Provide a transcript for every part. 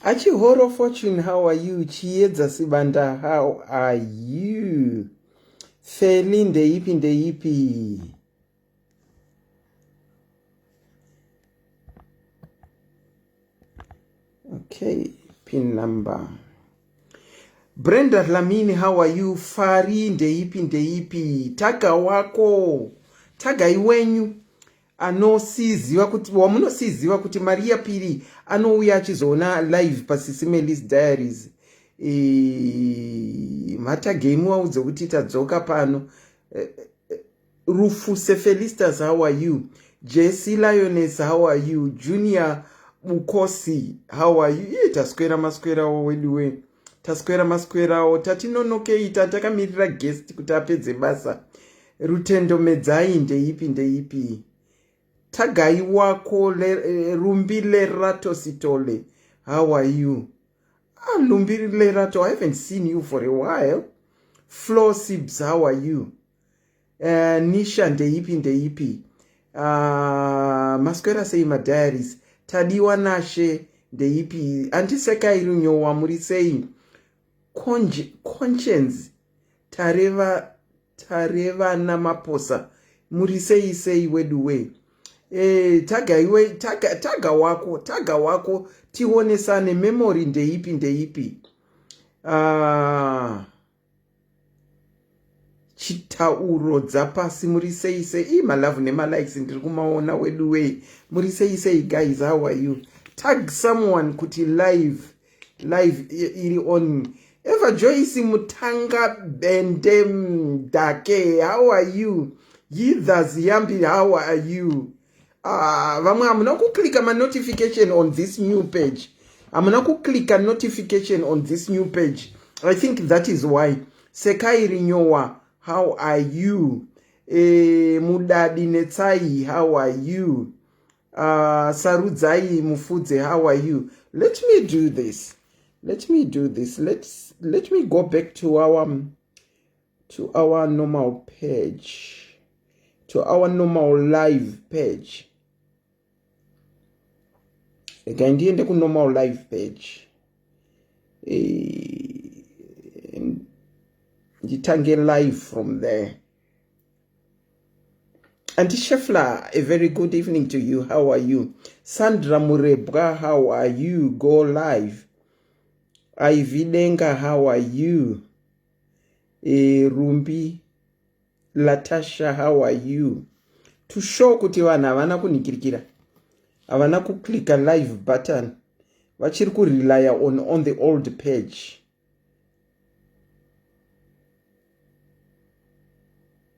Achihoro Fortune, how are you? Chiedza Sibanda, how are you? Feli ndeipi ndeipi? Okay, pin number. Brenda Dlamini, how are you? Fari ndeipi ndeipi? Taga wako. Taga iwenyu. Anosiziva kuti wamunosiziva kuti Maria Piri anouya achizoona live paSisi Melis Diaries. E, matagei muvaudze kuti tadzoka pano. E, Rufuse Felistas, how are you? Jesse Lioness, how are you? Junior Bukosi, how are you? Iye taswera maswerawo weduwe. Taswera maswerawo tatinonokei takamirira guest kuti apedze basa. Rutendo Medzai ndeipi ndeipi? Tagai wako le, Rumbi Lerato Sitole, how are you? Ah, Lumbi Lerato, I haven't seen you for a while. Flo Sibs, how are you? Nisha ndeipi ndeipi? Maswera sei madiaries? Tadiwa Nashe ndeipi? Antisekai Runyowa muri sei? Conscience tareva tarevana maposa muri sei sei wedu we. Taga iwe taga, taga wako taga wako tionesane. Memory ndeipi ndeipi? Chitauro dzapasi muri sei sei? Ii malove nemalikes ndiri kumaona wedu wei. Muri sei sei guys, how are you? Tag someone kuti live iri on. Eva Joyce Mutanga Bende Dake, how are you? Yithers Yambi, how are you? Vamwe hamuna kuklika manotification on this new page. Hamuna kuklika notification on this new page. I think that is why. Sekai Rinyowa, how are you? Mudadi Netsai, how are you? Sarudzai Mufudze, how are you? Let me do this. Let me do this. Let me go back to our normal page, to our normal live page. Regai ndiende kunormal live page, nditange live from there. Auntie Shefla, a very good evening to you. How are you? Sandra Murebwa, how are you? Go live. Ivy Denga, how are you? Rumbi Latasha, how are you? To show kuti vanhu havana kunhikirikira, havana kuklika live button, vachiri kurelya on the old page.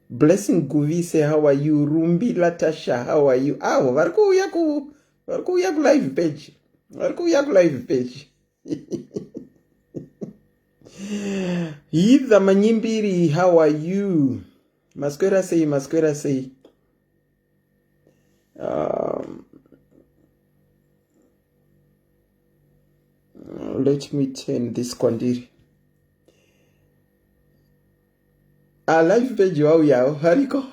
Blessing Guvise, how are you? Rumbi Latasha, how are you? Avo vari kuuya ku vari kuuya kulive page, vari kuuya kulive page. Hidha Manyimbiri, how are you? Maswera sei, maswera sei? Let me turn this kwandiri. Live page wauyawo hariko.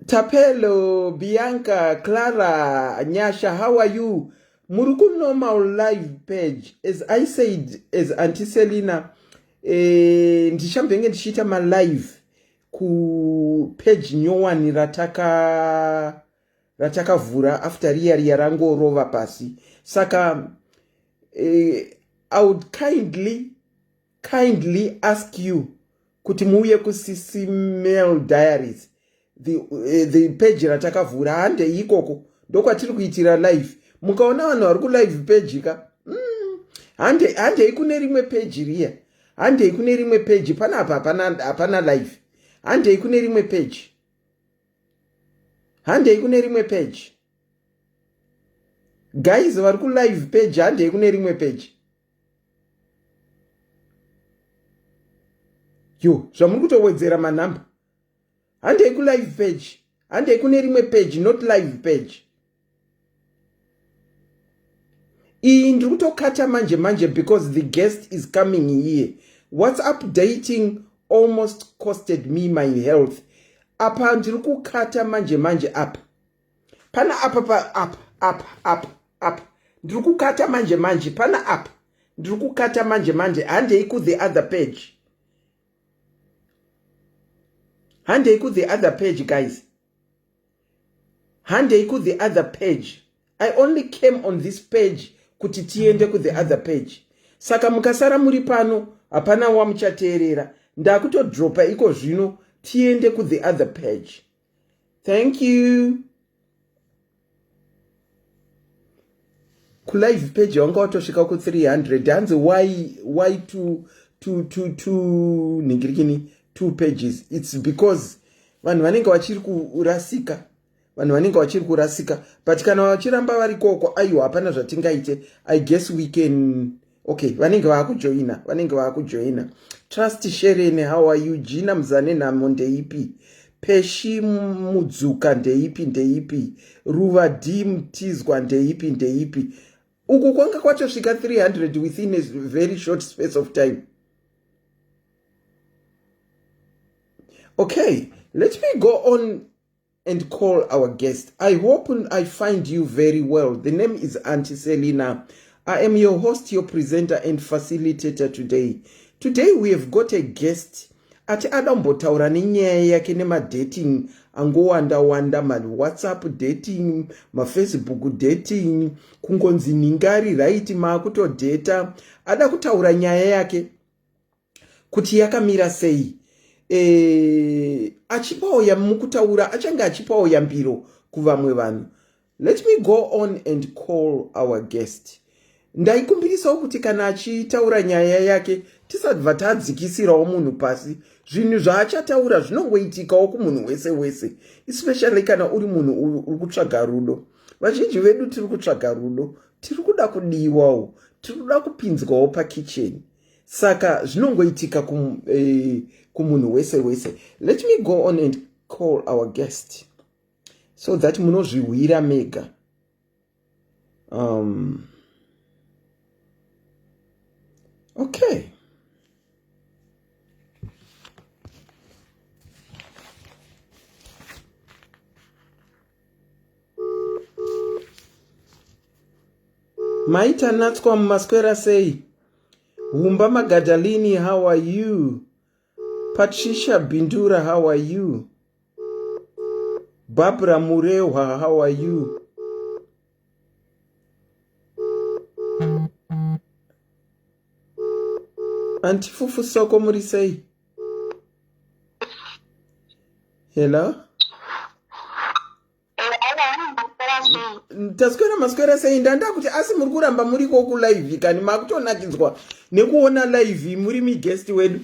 Tapelo, Bianca, Clara, Nyasha, how are you? Muri kunormal live page. As I said, as Auntie Selina, ndichambenge ndichiita malive kupage nyowani ratakavhura after riya riya rangorova pasi. Saka I would kindly ask you kuti muuye kuSisi Mail Diaries, the page ratakavhura. Handei ikoko, ndokwatiri kuitira live. Mukaona vanhu vari kulive page ka, handei kune rimwe page riya, handei kune rimwe page. Panapa hapana live. Handei kune rimwe page, handei kune rimwe page. Guys vari kulive page, handei kune rimwe page. Yo, zvamuri kutowedzera manhamba. Handei kulive page, handei kune rimwe page, not live page iyi. Ndiri kutokata manje manje because the guest is coming here. WhatsApp dating almost costed me my health. Apa ndiri kukata manje manje apa, pana apa pa apa apa apa apa. Ndiri kukata manje manje pana apa. Ndiri kukata manje manje. Handei ku the other page. Handei ku the other page guys. Handei ku the other page. I only came on this page kuti tiende ku the other page. Saka mukasara muri pano hapana wamuchateerera. Ndakutodropa iko zvino tiende ku the other page. Thank you. Kulive page wanga watosvika ku 300 hanzi why why two two two two ningirikini two pages it's because vanhu vanenge vachiri kurasika vanhu vanenge vachiri kurasika but kana vachiramba varikoko aiwa hapana zvatingaite i guess we can okay vanenge vaakujoina vanenge vaakujoina trust sherene how are you gina muzane nhamo ndeipi peshi mudzuka ndeipi ndeipi ruva d mutizwa ndeipi ndeipi uku kwanga kwatosvika 300 within a very short space of time okay let me go on and call our guest. I hope I find you very well. The name is Auntie Selina. I am your host, your presenter and facilitator today. Today we have got a guest ati adambotaura nenyaya yake nemadating angowanda wanda mawhatsapp dating mafacebook dating kungonzi ningari right maakutodheta ada kutaura nyaya yake kuti yakamira sei e, achipawo mukutaura achange achipawo yambiro kuvamwe vanhu let me go on and call our guest ndaikumbirisawo kuti kana achitaura nyaya yake tisabva tadzikisirawo munhu pasi zvinhu zvaachataura zvinongoitikawo kumunhu wese wese especially kana uri munhu uri kutsvaga rudo vazhinji vedu tiri kutsvaga rudo tiri kuda kudiwawo tiri kuda kupinzwawo pakicheni saka zvinongoitika eh, kumunhu wese wese let me go on and call our guest so that munozvihwira mega um, okay Mai Tanatswa maswera sei? Humba Magadalini, how are you? Patricia Bindura, how are you? Barbara Murehwa, how are you? Auntie Fufu Soko muri sei? Hello? Taswera maswera sei ndanda kuti asi muri kuramba muriko kulive kani makutonakidzwa nekuona live muri miguest wedu.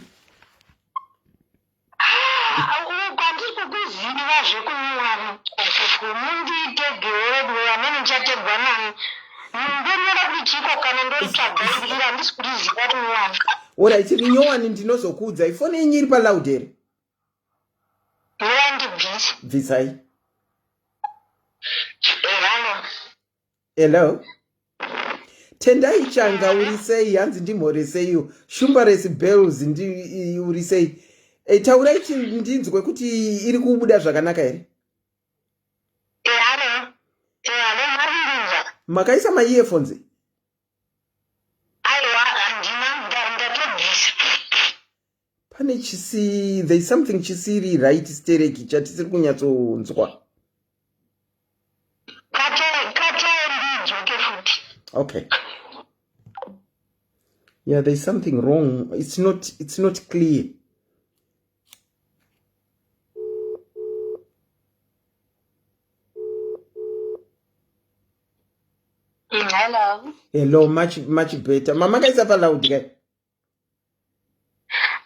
Kwandiri kukuziva zvekunyowani mundiitegewo veduwe amene ndichategwa nani ndonyora kuti chiko kana ndoritsvaga iri handisi kuriziva rinyowani. Orit rinyowani ndinozokuudzai foni yenyu iri paloud here? Ndibvise. Bvisai. Hello. Tendai Changa uri sei? Hanzi ndimhoreseiwo. Shumba resi bells ndi uri sei? E, taurai ndinzwe kuti iri kubuda zvakanaka here? Hello. Hello, Makaisa ma earphones? Aiwa, handina ndatobvisa. Pane chisi there is something chisiri right stereki chatisiri kunyatsonzwa. Kate futi. Okay. Yeah, there is something wrong. It's not it's not clear. Hello. Hello, much much better. Mama kaisa pa loud kai.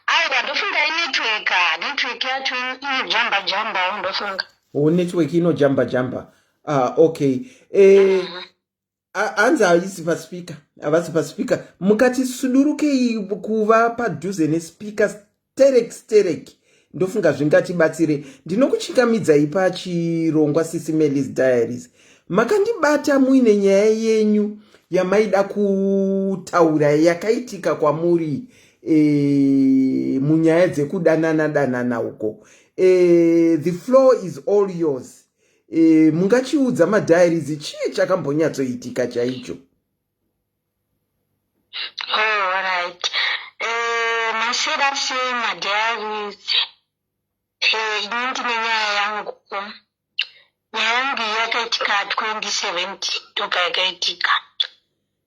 Aiwa ndofunga inetwork, network yacho inojamba jamba ndofunga. Oh, network inojamba jamba. Ah, okay. Eh mm -hmm. Hanzi haisi paspeaker, havasi paspeaker. Mukati sudurukei kuva padhuze nespeaker sterek sterek ndofunga zvingatibatsire ndinokuchingamidzai pachirongwa sisi Melis Diaries makandibata muine nyaya yenyu yamaida kutaura yakaitika kwamuri e, munyaya dzekudanana danana uko e, the floor is all yours e, mungachiudza madiaries chii chakambonyatsoitika chaicho. sei madiaries? Eh, ini ndine nyaya yangu. Nyaya yangu iyi yakaitika 2017 ndopayakaitika.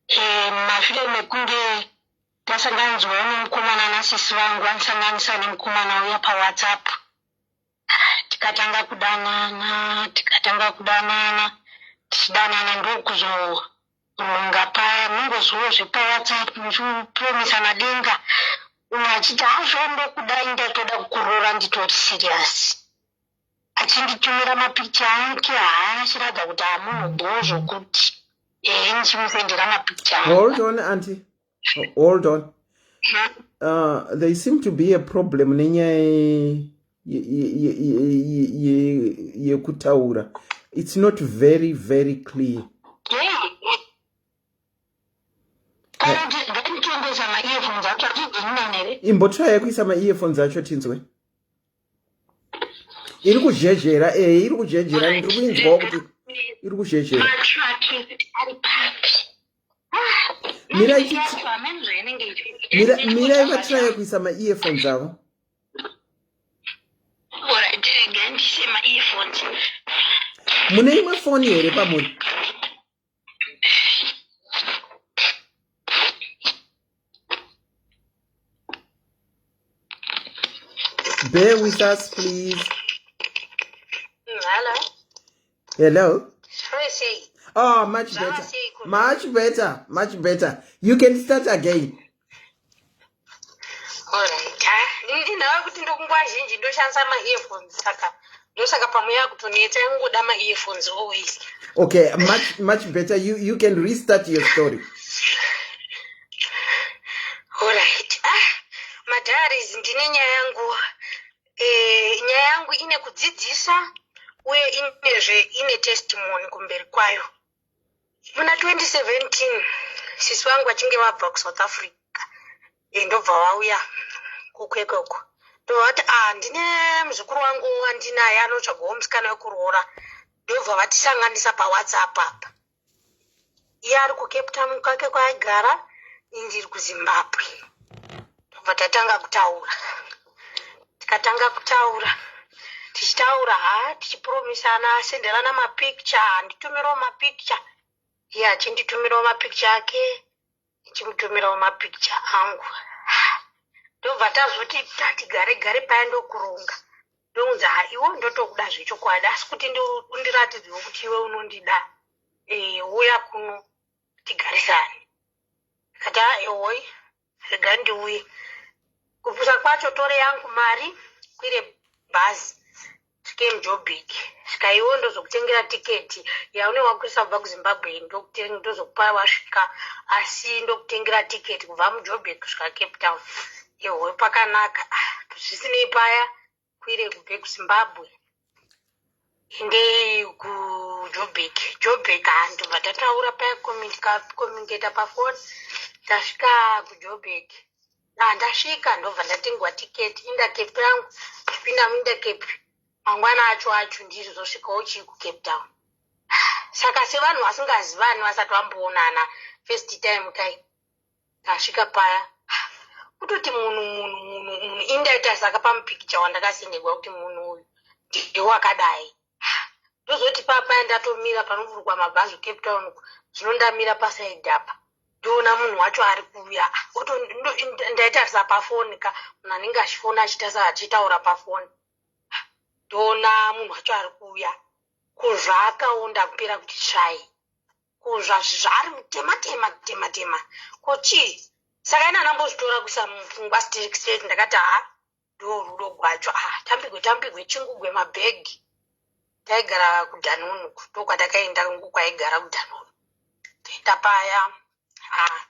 Eh, mashure mekunge tasanganidzwawo nemukomana nasisi vangu vandisanganisa nemukomana uya pawhatsapp. Tikatanga kudanana, tikatanga kudanana, tichidanana ndokuzoronga paya mungoziwo zvepawhatsapp muchipromisana denga umwe achiti hazvo ndokudai ndatoda kukuroora nditori serious achinditumira mapikicha ake haa achiratidza kuti hamunhu bhoo zvokuti ehe ndichimusendera mapikicha hold on auntie hold on there seem to be a problem nenyaya yekutaura it's not very very clear. Imbotraya kuisa maearphones acho tinzwe. Iri kuzhezhera e iri kuzhezhera, ndiri kuinzwawo kuti iri kuzhezhera. Mirai vatraya kuisa maearphones avo. Mune imwe foni here pamuri? Bear with us, please. Hello. Hello. Sei? Oh, much better. Much better. Much better. You can start again. Alright. Ndinhava kuti ndokunguva zhinji ndoshandisa maearphones, saka ndosaka pamwe yakutonetsa, yangoda maearphones always. Okay, much much better. You can restart your story. Alright. Ah, madiaries, ndine nyaya yangu. Nyaya yangu ine kudzidzisa uye inezve ine testimony kumberi kwayo. Muna 2017 sisi vangu vachinge vabva kuSouth Africa, ndobva vauya kuKwekwe uko, ndobva vati, "Ah, ndine muzukuru wangu wandinaye anotsvagawo musikana wekuroora." Ndobva vatisanganisa paWhatsApp apa. Iye ari kuCape Town kwake kwaaigara, ini ndiri kuZimbabwe. Ndobva tatanga kutaura, tikatanga kutaura, tichitaura, ha, tichipromisana, senderana mapicture, handitumirawo mapicture, iye achinditumirawo mapicture ake, ndichimutumirawo mapicture angu. Ndobva tazoti tati gare gare paya ndokuronga, ndounza, "Ha, iwe ndotokuda zvechokwadi, asi kuti undiratidzewo kuti iwe unondida, uya kuno tigarisane." Kati, "Ha, ehoi, rega ndiuye." Kupusa kwacho, tore yangu mari, kwire bhazi, svike muJoburg, svika iwe ndozokutengera tiketi yaune wakwisa kubva kuZimbabwe, ndozokupa wasvika, asi ndokutengera tiketi kubva muJoburg kusvika Cape Town. Ehoi, pakanaka. Ah, zvisinei paya kwire kubve kuZimbabwe endei kuJoburg. Joburg, ndobva tataura paya, communicata pafoni. Tasvika kuJoburg, ndasvika, ndobva ndatengwa tiketi, Intercape yangu, chipinda muIntercape. Mangwana acho ndizosvikawo chii kuCape Town. Saka sevanhu vasingazivani, vasati vamboonana, first time kai, tasvika paya, kutoti munhu munhu munhu munhu indaita saka pamupikicha wandakasendegwa kuti munhu uyu ndewakadai. Ndozoti papaya ndatomira panovhurwa mabhazi kuCape Town uku, zvino ndamira pasaidhi apa, ndoona munhu wacho ari kuuya. Ndaitarisa pafoni ka, munhu anenge achifona achiita achitaura pafoni, ndoona munhu wacho ari kuuya, kuzvaakaonda kupera kuti tsvai, kuzva zvaari mutema tema tema tema, kochii? Saka ina ndambozvitora kuisa mupfungwa straight straight, ndakati, "Ha, ndo rudo gwacho." Ah, tambigwe tambigwe chingugwe mabhegi, taigara kuDunoon, ndokwatakaenda kwaigara kuDunoon. Toenda paya, ah,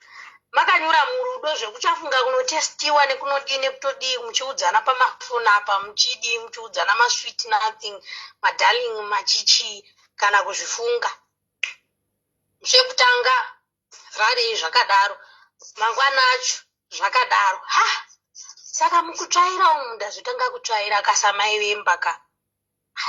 makanyura murudo zvekuchafunga kunotestiwa nekunodii nekutodii, muchiudzana pamafoni apa, muchidii, muchiudzana masweet nothing, madarling, machichi, kana kuzvifunga. Chekutanga rarei zvakadaro, mangwana acho zvakadaro. Ha, saka mukutsvaira umu ndazotanga kutsvaira kasamai vemba ka,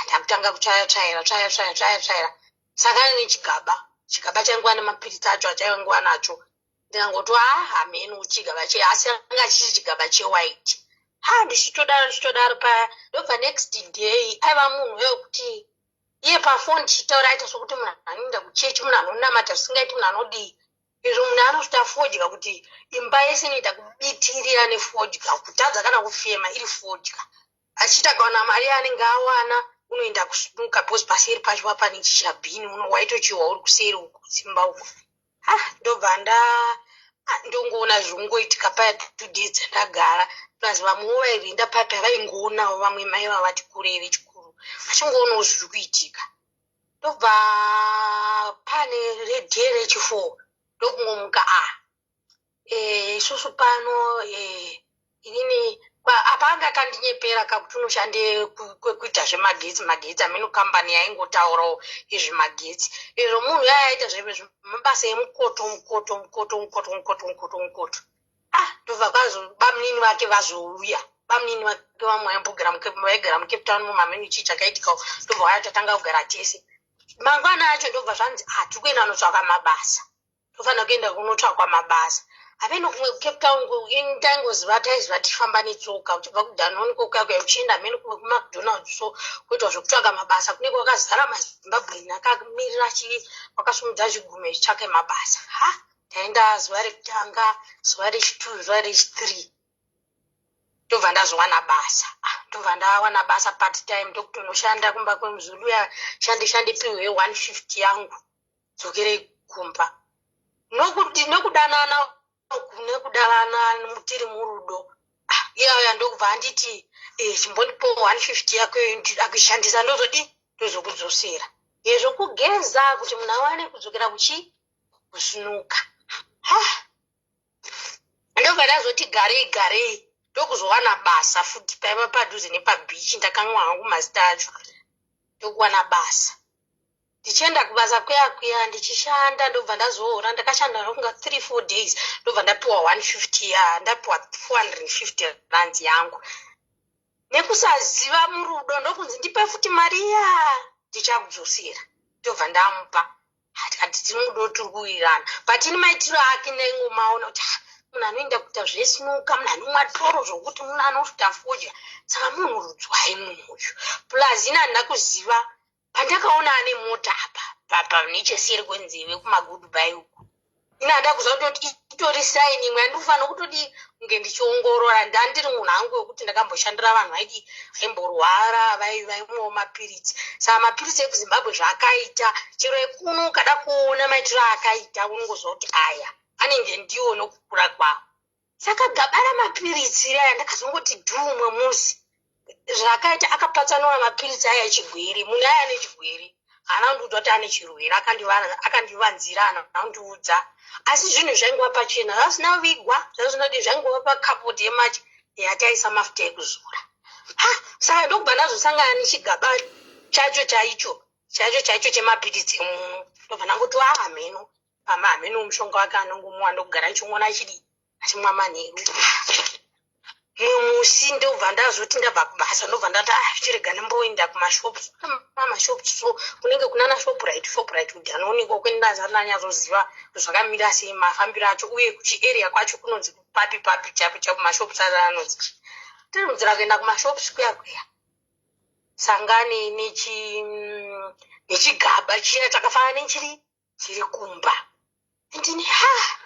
ndakutanga kutsvaira tsvaira tsvaira tsvaira tsvaira tsvaira. Saka nechigaba, chigaba chainguva nemapiritsi acho achainguva nacho, ndikangoti, "A, hameno chigaba che," asi anga chiri chigaba chewhite. Ha, ndichitodaro, ndichitodaro paya, ndobva next day aiva munhu wekuti iye pafoni tichitaura aita sokuti munhu anoenda kuchechi, munhu anonamata zvisingaiti, munhu anodii izvo. Munhu anosvita fodya kuti imba yese inoita kubitirira nefodya, kutadza kana kufema iri fodya. Achiita kawana mari yaanenge awana, unoenda kusnuka, because paseri pacho pane chishabhini waitochiwa uri kuseri uku simba uku. Ha, ndobva nda ndongoona zviri kungoitika paya. 2 days dzandagara, plus vamwewo vairinda paya paya vaingoonawo, vamwe mai vavati kurei vechikuru vachingoonawo zviri kuitika. Ndobva pane day rechi4, ndokungomuka, a isusu pano inini apa anga akandinyepera kakuti unoshande kuita zvemagetsi, magetsi amene kambani yaingotaurawo izvemagetsi izvo. Munhu yaaita zvemabasa emukoto, mukoto, mukoto, mukoto, mukoto, mukoto, mukoto. Ah, ndobva kwazo bamunini vake vazouya, bamunini vake vamwe vaimbogara, vaigara muCape Town mumamene. Chii chakaitikawo, ndobva vaya tatanga kugara tese. Mangwana acho ndobva zvanzi, ah, tiri kuenda kunotsvaka mabasa, tofanira kuenda kunotsvakwa mabasa hameno kumwe kuCape Town. Taingoziva, taiziva tichifamba netsoka uchibva kuDanoni kokuya kuya uchienda hameno kumwe kuMcDonalds. So kuitwa zvekutsvaka mabasa kunenge kwakazara maZimbabwean akamirira wakasumudza chigume chitsvake mabasa. Ha, taenda zuva rekutanga, zuva rechi2, zuva rechi3, ndobva ndazowana basa. Ah, ndobva ndawana basa part time, ndokutonoshanda kumba kwemuzulu ya shande shande, piwe 150 yangu, dzokerei kumba. Nekudanana uku, nekudanana tiri murudo. Ah, iyaya ndokubva anditi, chimbondipo 150 yako iyo, ndida kuishandisa, ndozodi ndozokudzosera yezvokugeza kuti munhu awane kudzokera kuchi kusinuka. Ha, ndobva ndazoti garei garei, ndokuzowana basa futi paiva padhuze nepabhichi, ndakanwa hangu mazita acho. Ndokuwana basa, ndichienda kubasa kuya kuya, ndichishanda, ndobva ndazoora. Ndakashanda kunga 3 4 days, ndobva ndapiwa 150 ya ndapiwa 450 rands yangu. Nekusaziva murudo, ndokunzi ndipe futi mari iya, ndichakudzosera. Ndobva ndamupa, tikati tinomudo, tiri kuwirirana, but ini maitiro ake ndaingomaona kuti, ah, munhu anoenda kuita zvesinuka, munhu anomwa toro zvokuti munhu anosvita fodya, saka munhu rudzwai munhu uyu? Plus ini handina kuziva pandakaona ane mota apa papa necheseri kwenzeve kumagoodbye uku. Ini handa kuziva kutoti itori sign imwe yandinofanira kutodi kunge ndichiongorora. Ndandiri munhu hangu wekuti ndakamboshandira vanhu vaidi vaimborwara, vaimwawo mapiritsi. Saka mapiritsi ekuZimbabwe zvaakaita, chero ekuno ukada kuona maitiro aakaita, unongoziva kuti aya anenge ndiwo nokukura kwawo. Saka gaba ramapiritsi raya ndakazongoti dhumwe musi zvakaita akapatsanura mapiritsi aya echigwere. Munhu aya ane chigwere, haana kundiudza kuti ane chirwere, akandivanzira, haana kundiudza, asi zvinhu zvaingova pachena, zvasina kuvigwa, zvasina kuti, zvaingova pakapoti yemachi yataisa mafuta ekuzora. Ha, saka ndokubva ndazosangana nechigaba chacho chaicho chaicho chaicho chemapiritsi emuno. Ndobva ndangoti, ah, hameno pama, hameno mushonga wake anongomuwa. Ndokugara ndichimuona achidii, achimwa manheru. Mumwe musi ndobva ndazoti ndabva kubasa, ndobva ndati, ah, chirega ndimboenda kumashops, mashops so kunenge kunana Shoprite, Shoprite kuDanoniko kwendazati ndanyatsoziva zvakamira sei mafambiro acho, uye kuchiarea kwacho kunonzi papi papi chapo chapo mashops acho anonzi. Tiri munzira kuenda kumashops kuya kuya, sangane nechigaba chiya chakafanana nechiri chiri kumba. Ndini, ha,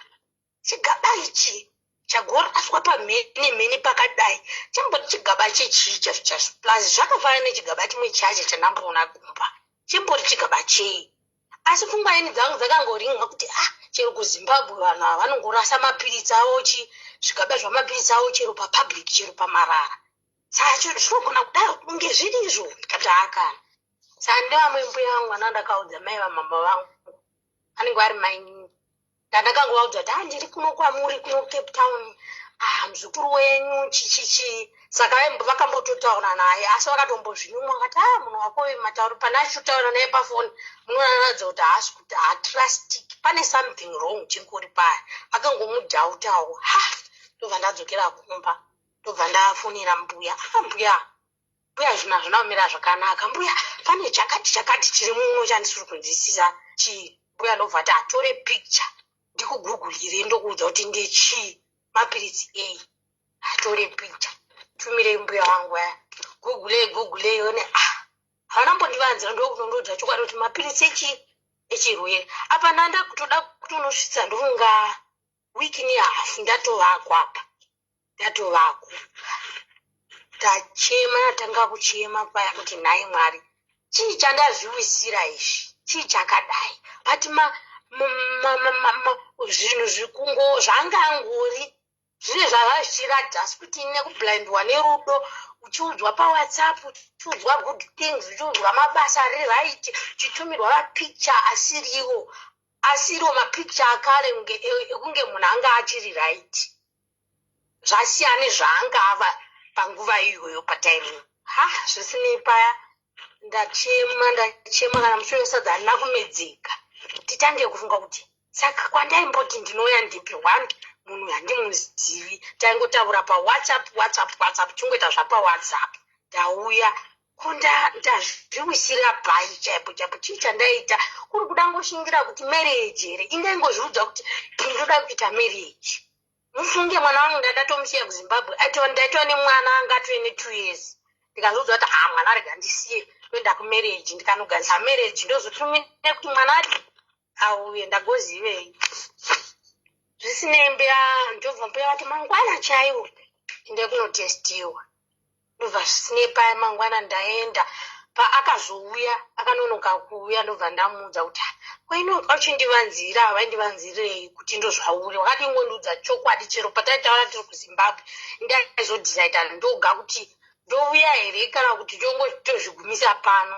chigaba ichi chagoraswa pamhene mhene pakadai, chamboti chigaba chechii chacho chacho? Plus zvakafanana nechigaba chimwe chacho chandamboona kumba, chimbori chigaba chei? Asi pfungwa ini dzangu dzakangoringa kuti, ah, chero kuZimbabwe vanhu ava vanongorasa mapiritsi avo, chi zvigaba zvamapiritsi avo, chero papublic, chero pamarara, saka zvinogona kudaro kunge zviri izvo. Ndikati, hakana. Saka ndevamwe mbuya vangu vana ndakaudza, mai vamama vangu, vanenge vari mainini, ndandakangovaudza kuti, ah, ndiri kuno kwamuri kuno Cape Town, ah, muzukuru wenyu chichichi. Saka vakambototaura naye, asi vakatombozvinyumwa, vakati, ah, munhu wako uyu matauro pana achitotaura naye pafoni, munoratidza kuti haasi kuti haatrustiki, pane something wrong chingori paya. Vakangomudoubtawo. Ha, ndobva ndadzokera kumba, ndobva ndafonera mbuya. Ah, mbuya, mbuya, zvinhu hazvina kumira zvakanaka mbuya, pane chakati chakati chiri muno chandisiri kunzwisisa. Chii mbuya? Ndobva ti atore picture, ndikugugulire, ndokuudza kuti ndechii, mapiritsi ei. Atore picture. Nditumirei mbuya wangu aya. Google google yone ah. Havana mbondivanzira ndokunondoudza chokwadi kuti mapiritsi echi echirwere. Apa ndanda kutoda kuti unosvitsa ndofunga wiki nehafu ndatovako apa. Ndatovako. Ndachema natanga kuchema paya kuti nhai Mwari chii chandazviwisira izvi chii chakadai but ma, ma, ma, ma, ma, ma, zvinhu zvikungo zvanga angori zvine zvava zvichiratidza asi kuti nekublindwa nerudo uchiudzwa pawhatsapp uchiudzwa good things uchiudzwa mabasa ari right uchitumirwa mapicture asiriwo asiriwo mapicture akare ekunge munhu anga achiri right zvasiyana nezvaanga ava panguva iyoyo patime ha zvisinei paya ndachema ndachema kana musoro wesadza handina kumedzeka titange kufunga kuti saka kwandaimboti ndinouya ndipi one munhu handimuzivi taingotaura pawhatsapp whatsapp whatsapp chingoita zvapawhatsapp ndauya ko ndazviwisira pai chaipo chaipo chii chandaita kuri kuda ngoshingira kuti marriage here indaingozviudza kuti ndinoda kuita marriage mufunge mwana wangu ndandatomusiya kuzimbabwe aitova ndaitova nemwana anga atove netwo years ndikazoudzwa kuti ha ah, mwana rega ndisiye ndoenda kumarriage ndikanogadzisa marriage ndozotumira kuti mwana ati auye ndagozivei zvisinei mbuya ndobva mbuya vati mangwana chaiwo ende kunotestiwa ndobva zvisinei paya mangwana ndaenda paakazouya akanonoka kuuya ndobva ndamuudza kuti kwaino uchindivanzira vaindivanzirirei kuti ndozvauri wakati ngondiudza chokwadi chero pataitaura tiri kuzimbabwe ndaizodhisaida ndoga kuti ndouya here kana kuti tongotozvigumisa pano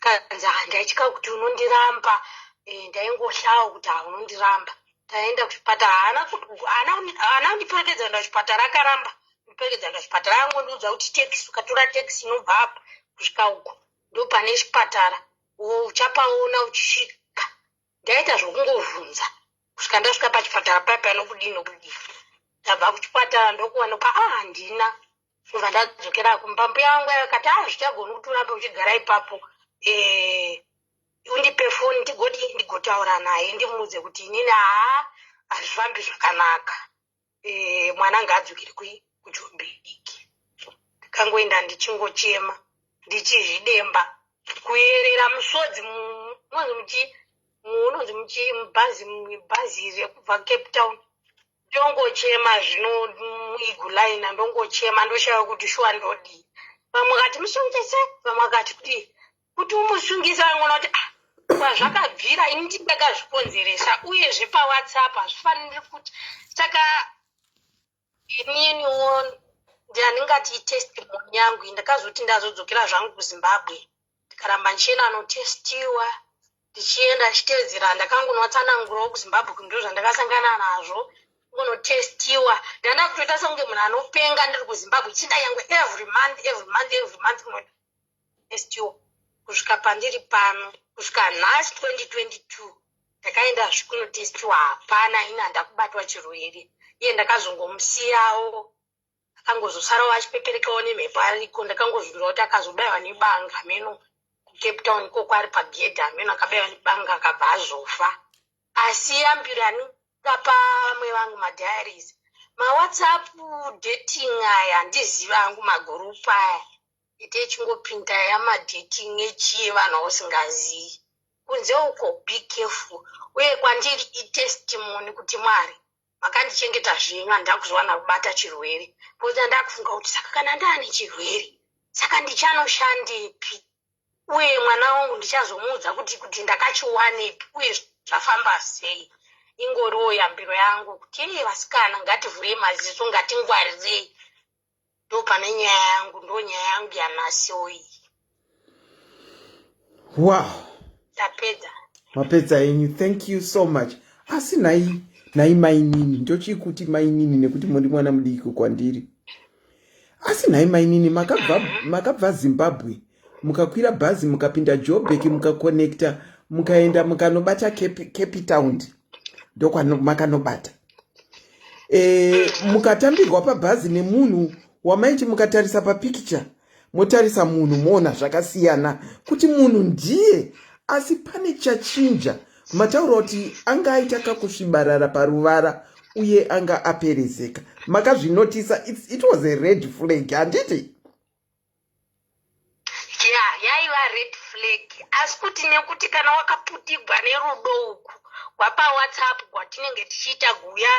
kanzi ah, ndaitya kuti unondiramba eh, ndaingohlawo kuti ha unondiramba taenda kuchipatara haana kundiperekedza kuenda kuchipatara akaramba kundiperekedza kuenda kuchipatara angondiudza kuti taxi ukatora taxi inobva apa kusvika uko ndopane chipatara uchapaona uchisvika ndaita zvokungovhunza kusvika ndasvika pachipatara paya paya nokudii nokudii ndabva kuchipatara ndokuwanikwa a ah, handina kubva ndadzokera kumba mbuya vangu vakati a ah, zvichagoni kuti urambe uchigara ipapo eh, undipe foni ndigodii ndigotaura naye ndimuudze kuti inini haa hazvifambi zvakanaka eh, mwana ngaadzokere kujobheki ndakangoenda ndichingochema ndichizvidemba kuyerera musodzi munonzi muchi munonzi muchi mubhazi bhazi rekubva cape town ndongochema zvino muigulaina ndongochema ndoshaya kuti shuwa ndodii vamwe vakati musungise vamwe vakati kudii kuti umusungise vangoona kuti ah, kwazvakabvira ini ndindakazvikonzeresa uyezve pawhatsapp hazvifaniri kuti saka ininiwo ndandingati itestimony yangu ndakazoti ndazodzokera zvangu kuzimbabwe ndikaramba ndichienda anotestiwa ndichienda ndichiteedzera ndakangonotsanangurawo kuzimbabwe kuti ndo zvandakasangana nazvo ngonotestiwa ndanda kutoita sekunge munhu anopenga ndiri kuzimbabwe chinda yangu every month every month every month kunotestiwa kusvika pandiri pano kusvika nhasi 2022 ndakaenda zvikunotestiwa hapana ini handakubatwa chirwere iye ndakazongomusiyawo akangozosarawo achipeperekawo nemhepo ariko ndakangozvinzwa kuti akazobaiwa nebanga hameno kucape town ikoko ari pagedhi hameno akabaiwa nebanga akabva azofa asi yambiro yanikapa vamwe vangu madiaries mawhatsapp dating aya handizivi angu magurupu aya ite echingopinda yamadating echii vanhu ausingazivi kunze uko be careful uye kwandiri itestimony kuti mwari makandichengeta zvenyu handina kuzowana kubata chirwere because ndandakufunga kuti saka kana ndaane chirwere saka ndichanoshandepi uye mwana wangu ndichazomuudza kuti kuti ndakachiwanepi uye zvafamba sei ingoriwo yambiro yangu kuti ee vasikana ngativhurei maziso ngatingwarirei ndo pane nyaya yangu ndo nyaya yangu yanhasiwo iyi wow tapedza mapedza henyu thank you so much asi nhai nhai mainini ndochii kuti mainini nekuti muri mwana mudiki kwandiri asi nhai mainini makabva makabva zimbabwe mukakwira bhazi mukapinda jobek mukakonekta mukaenda mukanobata cape town ndokwamakanobata e, mukatambirwa pabhazi nemunhu wamaiti mukatarisa papikicha motarisa munhu moona zvakasiyana kuti munhu ndiye asi pane chachinja mataura kuti anga aita kakusvibarara paruvara uye anga aperezeka. Makazvinotisa, it was a red flag, handiti? Ya, yaiva red flag, asi kuti nekuti kana wakaputigwa nerudo uku gwapawhatsapp gwatinenge tichiita guya,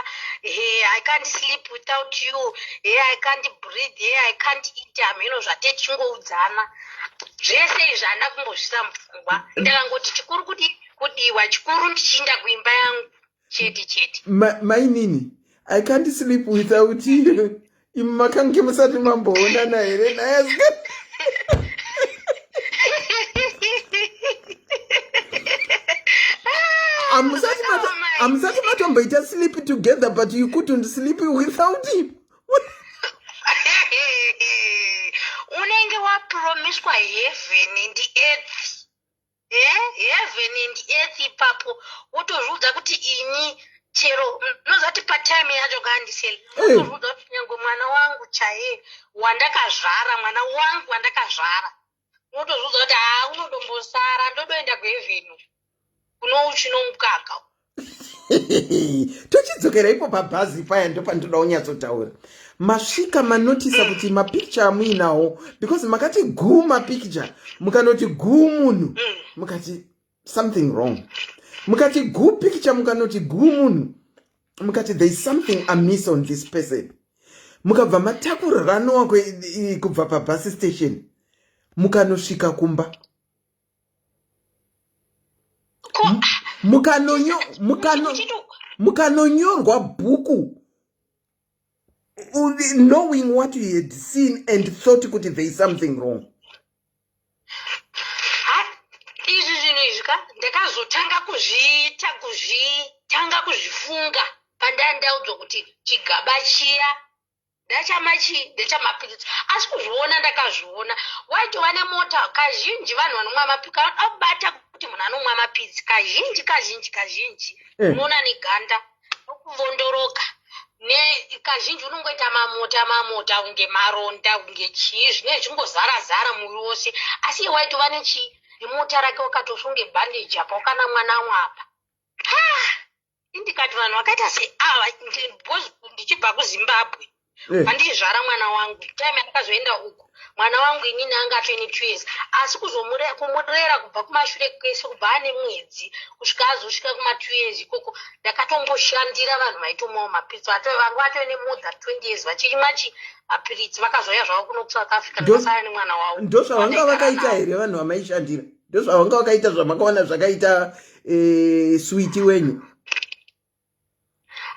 "He, I can't sleep without you. He, I can't breathe. He, I can't eat," hamheno zvate tichingoudzana zvese izvi, handina kumbozvisa mupfungwa. Ndakangoti chikuru kuti kudiwa, chikuru ndichiinda kuimba yangu chete chete. Mainini, "I can't sleep without you," imi makange musati mamboonana here naye? Hamusati matomboita sleep together, but you couldn't sleep without him. Unenge wapromiswa heaven and earth, heaven and earth ipapo, wotozviudza kuti ini chero unozati patime yacho kaandiseli, wotozviudza kuti nyange mwana wangu chaiye wandakazvara, mwana wangu wandakazvara, unotozviudza kuti haa, unodombosara, ndodoenda kuheaven kuno uchinomukaka. Tochidzokera ipo pabhazi paya, ndopandoda kunyatsotaura. Masvika, manotisa kuti mapicture amuinawo, because makati guu mapicture, mukanoti guu munhu, mukati something wrong, mukati guu picture, mukanoti guu munhu, mukati there is something amiss on this person, mukabva matakuraranowa kubva pabus station, mukanosvika kumba, mukanonyorwa bhuku, knowing what you had seen and thought kuti there is something wrong. Izvi zvinhu izvi ka, ndakazotanga kuzviita, kuzvitanga kuzvifunga pandandaudzwa kuti chigaba chiya ndachamachi, ndechamapiritsi. Asi kuzviona ndakazviona waitova nemota. Kazhinji vanhu vanomwa mapitsi, abata kuti munhu anomwa mapitsi, kazhinji kazhinji kazhinji unoona neganda nokuvondoroka, kazhinji unongoita mamota mamota, kunge maronda, kunge chii, zvinenge zvingozara zara muviri wose. Asi iye waitova nechii, nemota rake, wakatosunge bhandeji apa, wakana mwana apa. Indikati vanhu vakaita seava, because ndichibva kuZimbabwe, pandizvara mwana wangu, time yandakazoenda uku, mwana wangu inini anga atove 2 years, asi kuzomurera kubva kumashure kwese, kubva ane mwedzi kusvika azosvika kuma2 years ikoko, ndakatomboshandira vanhu vaitomwawo mapiritsi, vanga vatove nemore than 20 years vachimwa chi mapiritsi. Vakazouya zvavo kuno kuSouth Africa, ndakasara nemwana wavo. Ndozvavanga vakaita here vanhu vamaishandira? Ndozvavanga vakaita zvamakaona zvakaita switi wenyu?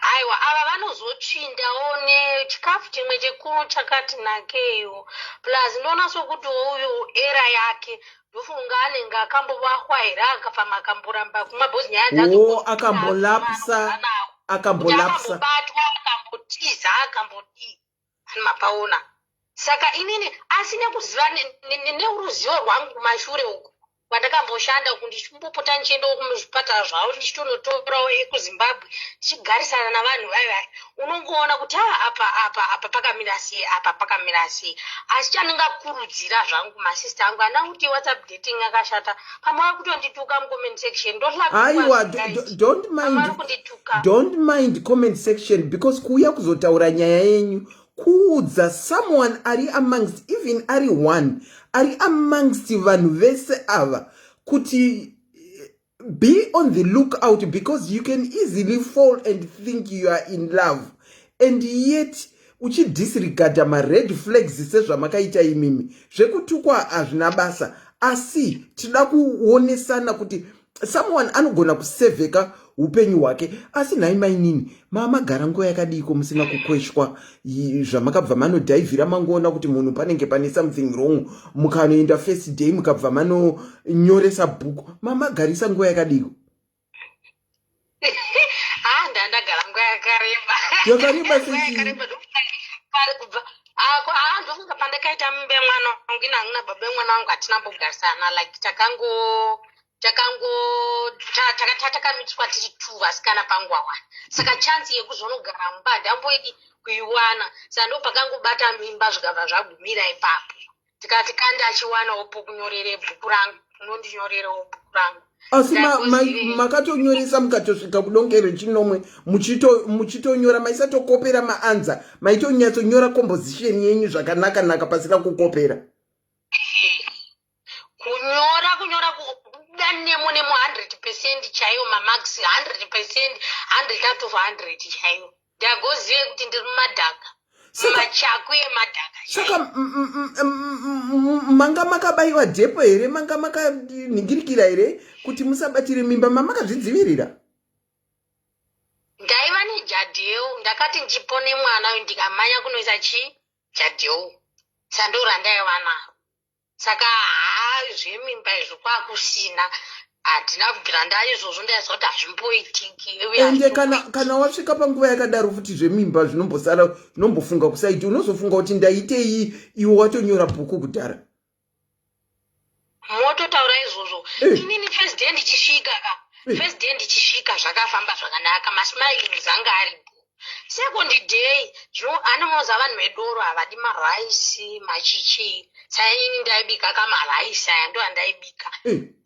Aiwa, ava vanozotsvindawo nechikafu chimwe chekuru chakati nakeiwo. Plus ndoona sokuti uyu era yake, ndofunga anenge akambovahwa here, akapfama, akamboramba kumwa, because nyaya dzacho O, akambolapsa, akambolapsa. Akambobatwa, akambotiza, akambodii, ani mapaona. Saka inini, asi nekuziva neuruzivo rwangu kumashure uku kwandakamboshanda uku, ndichimbopota ndichiendawo kuzvipatara zvavo, ndichitonotorawo ekuZimbabwe, tichigarisana navanhu vaivai, unongoona kuti a apa apa apa pakamira sei, apa pakamira sei. Asi chandingakurudzira zvangu masista angu, ana kuti WhatsApp dating akashata, pamwe vari kutondituka mucomment section. Aiwa, don't mind, don't mind comment section, because kuuya kuzotaura nyaya yenyu, kuudza someone ari amongst, even ari one ari amongst vanhu vese ava, kuti be on the lookout, because you can easily fall and think you are in love and yet uchidisregarda mared flags sezvamakaita imimi. Zvekutukwa hazvina basa, asi tinoda kuonesana kuti someone anogona kusevheka upenyu hwake. Asi nhai mainini, mamagara nguva yakadiko musina kukweshwa, zvamakabva manodhaivhira, mangoona kuti munhu panenge pane something wrong, mukanoenda first day, mukabva manonyoresa bhuku? Mamagarisa nguva yakadiko? Ha, ndandagara nguva yakareba. Yakareba sechii? Kubva ndofunga pandakaita mimba yemwana wangu, ina hangu nababa vemwana wangu hatina mbogarisana, like takango takango takamitiswa tiri two vasikana panguva. Saka chance yekuzonogara mumba handamboidi kuiwana, saka ndo pakangobata mimba, zvikabva zvagumira ipapo. Tikati kandi achiwanawo pokunyorere bhuku rangu, unondinyorerewo bhuku rangu. Asi makatonyoresa mukatosvika kudonge rechinomwe muchitonyora, maisatokopera maanza, maitonyatsonyora composition yenyu zvakanaka naka pasina kukopera. Kunyora, kunyora kubuda nemo nemo 100% chaiyo, mamarks 100%, 100 out of 100 chaiyo. Ndagozive kuti ndiri mumadhaka, machakwi emadhaka. Saka manga makabayiwa depo here? Manga makanhingirikira here kuti musabatire mimba? Mamakazvidzivirira? Ndaiva nejadheu. Ndakati ndipone mwana uyu, ndikamanya kunoisa chi jadheu sando randaiva naro. Saka haa, zvemimba izvo kwakusina, handina kubvira ndaizvozvo. Ndaiziva kuti hazvimboitiki. Ende kana wasvika panguva yakadaro futi, zvemimba zvinombosara, zvinombofunga kusaiti. Unozofunga kuti ndaitei, iwe watonyora bhuku kudhara. Mototaura izvozvo. Inini first day ndichisvika ka, first day ndichisvika zvakafamba zvakanaka, masmilings anga aripo. Second day, zvino anomoza vanhu vedoro havadi maraisi machichi, sainini ndaibika kamaraisi aya, ndo andaibika.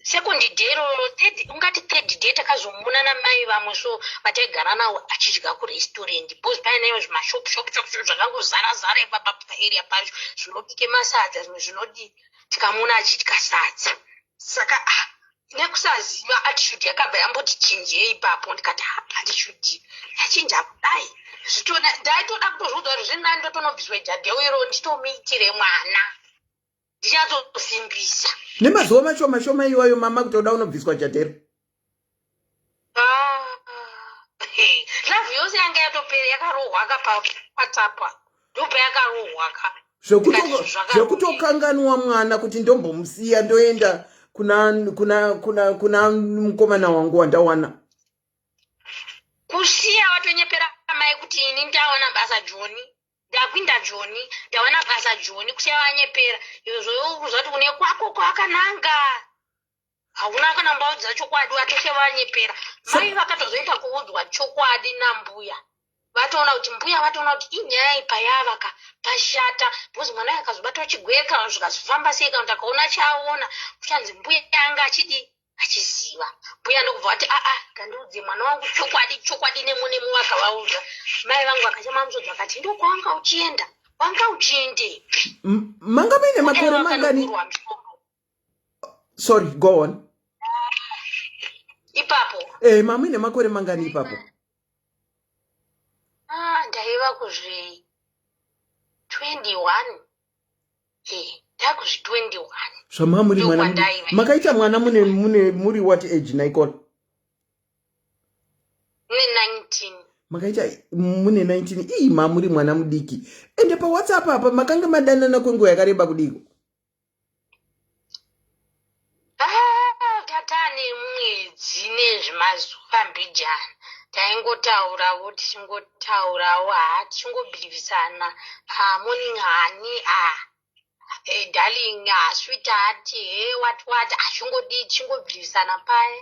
Second day roro, third, ungati third day, takazomuona namai vamwe so vataigara navo achidya kurestaurant, because paine zvimashop shop shop shop zvakangozara zara ipapa paarea pacho, zvinobike masadza, zvimwe zvinodii. Tikamuona achidya sadza. Saka ah, nekusaziva, attitude yakabva yamboti chinjei ipapo. Ndikati, "Ah, attitude yachinja kudai." Zvitona ndaitoda kutozviudza kuti zviri nani ndotonobviswa jadheu iro, nditomuitire mwana, ndichatosimbisa. Nemazuva mashoma shoma iwayo, mama, kutoda unobviswa jadhero? Ah, love yose yanga yatopera, yakarohwa ka paWhatsApp, ndopa yakarohwa ka. Zvekutokanganwa mwana kuti ndombomusiya, ndoenda kuna mukomana wangu wandawana. Kusiya watonyepera mai kuti ini ndawana basa Joni, ndakuinda Joni, ndawana basa Joni. Kusiya wanyepera izvozvo, kuziva kuti une kwako kwakananga, hauna kana mbaudza chokwadi, watosiya wanyepera mai. Vakatozoita kuudzwa chokwadi nambuya, vatoona kuti mbuya vatoona kuti inyaya ipa yavaka pashata, because mwana uyu akazobatwa chigwere kana zvikazofamba sei, kana kuti akaona chaaona, kuchanzi mbuya anga achidi achiziva. Mbuya ndokubva vati, "Aa, ngandiudze mwana wangu chokwadi, chokwadi nemo nemo." Vakavaudza mai vangu, vakachema musodzi, vakati, "Ndokwawanga uchienda, wanga uchiendepi?" Manga muine makore mangani? Sorry, go on. Ipapo? Mamuine makore mangani ipapo? Ah, ndaiva kuzvi 21, ndakuzvi 21. Zvamamuri mwana, makaita mwana mune muri what age, Nicole? Ne 19. Makaita mune 19. Ii, mamuri mwana mudiki. Ende paWhatsApp apa makanga madanana kwenguva yakareba kudiko? Ah, tatane mwedzi nezvimazuva mbijana. Taingotaurawo, tichingotaurawo, ha, tichingobhilivhisana, ah, "Morning honey," ah, "Hey, darling," ah, "Sweetheart," hey, what what, achingodii, tichingobhilivhisana paya,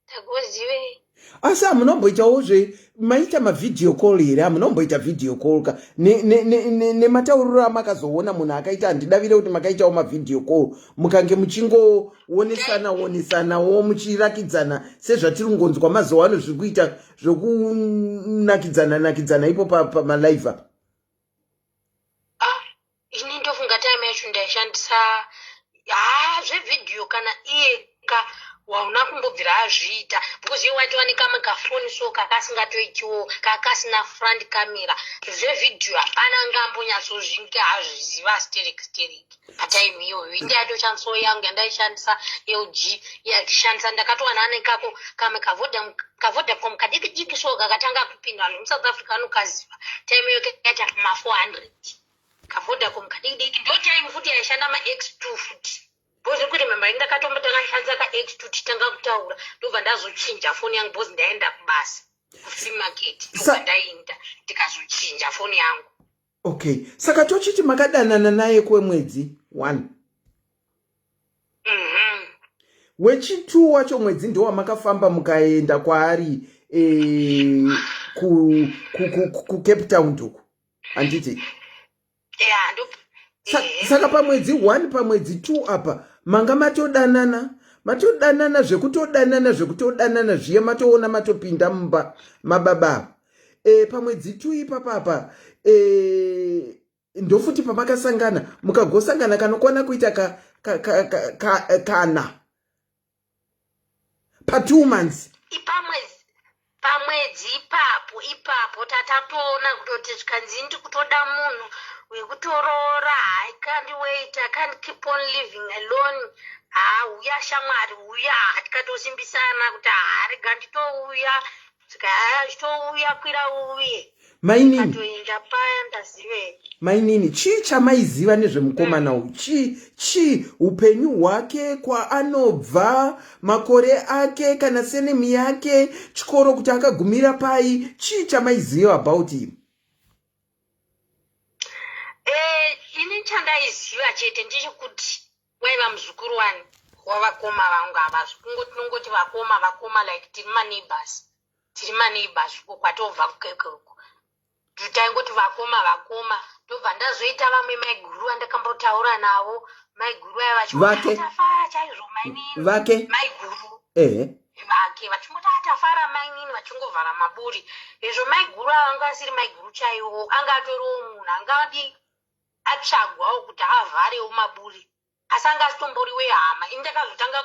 tagozive. Asi hamunomboitawo zve maita mavideo call here? Hamunomboita video call ka? Nematauriro amakazoona munhu akaita, handidavire kuti makaitawo mavideo call, mukange muchingoonesana onesanawo, muchirakidzana sezvatiri kungonzwa mazuva ano zviri kuita zvokunakidzana nakidzana ipo pamalive apa. Ah, ini ndofunga time yacho ndaishandisa, ha, zvevideo kana iye ka wauna kumbobvira azviita, because iye waitova nekamwe kafoni so kakasingatoitiwo, kakasina front camera. Zvevideo hapana ngambonyatsozvinge azviziva sterek sterek patime iyoyo. Indi yaitoshandisawo yangu yandaishandisa, LG yandishandisa. Ndakatowana nekako kamwe kaVodacom kadiki diki so, kakatanga kupinda vanhu muSouth Africa vanokaziva. Time iyo kaita ma400, kaVodacom kadiki diki. Ndo time futi yaishanda maX2 futi, because kuremember ndakatombotanga ndishandisa ka X2 tichitanga kutaura, ndobva ndazochinja foni yangu because ndaenda kubasa kufree market, ndobva ndaenda ndikazochinja foni yangu. Okay, saka tochiti makadanana naye kwemwedzi one. Wechi2 wacho mwedzi ndowamakafamba mukaenda kwaari kuCape Town tuku, handiti? Ya, ndo. Saka pamwedzi 1, pamwedzi 2 apa manga matodanana. Matodanana zvekutodanana zvekutodanana zviye matoona matopinda mumba mababa ava. E, pamwedzi tu ipapapa e, ndofuti pamakasangana mukagosangana kanokwana kuita ka, ka, ka, ka, ka, kana pa two months. Ipamwedzi pamwedzi ipapo ipapo tatatoona kutoti zvikanzi ndikutoda munhu wekutoroora i can't wait i can't keep on living alone haa huya shamwari huya tikatosimbisana kuti haa rega nditouya Chitouya kwira uye. Mainini. Katoinda paya ndazive. Mainini, chii chamaiziva nezvemukomana uyu? Chii chii upenyu hwake kwaanobva, makore ake kana senemu yake, chikoro kuti akagumira pai, chii chamaiziva about him? Eh, ini chandaiziva chete ndechekuti waiva muzukuru wani wavakoma vangu ava tinongoti vakoma vakoma like tiri maneighbors tiri maneighbors uko kwatobva kukeke uko taingoti vakoma vakoma ndobva ndazoita vamwe maiguru vandakambotaura navo maiguru aya vachingotafara chaizvo mainini vake maiguru ehe vake vachingoti atafara mainini vachingovhara maburi ezvo maiguru ava anga asiri maiguru chaiwo anga atoriwo munhu angadi atsvagwawo kuti avharewo maburi asi anga asitombori wehama ini ndakazotanga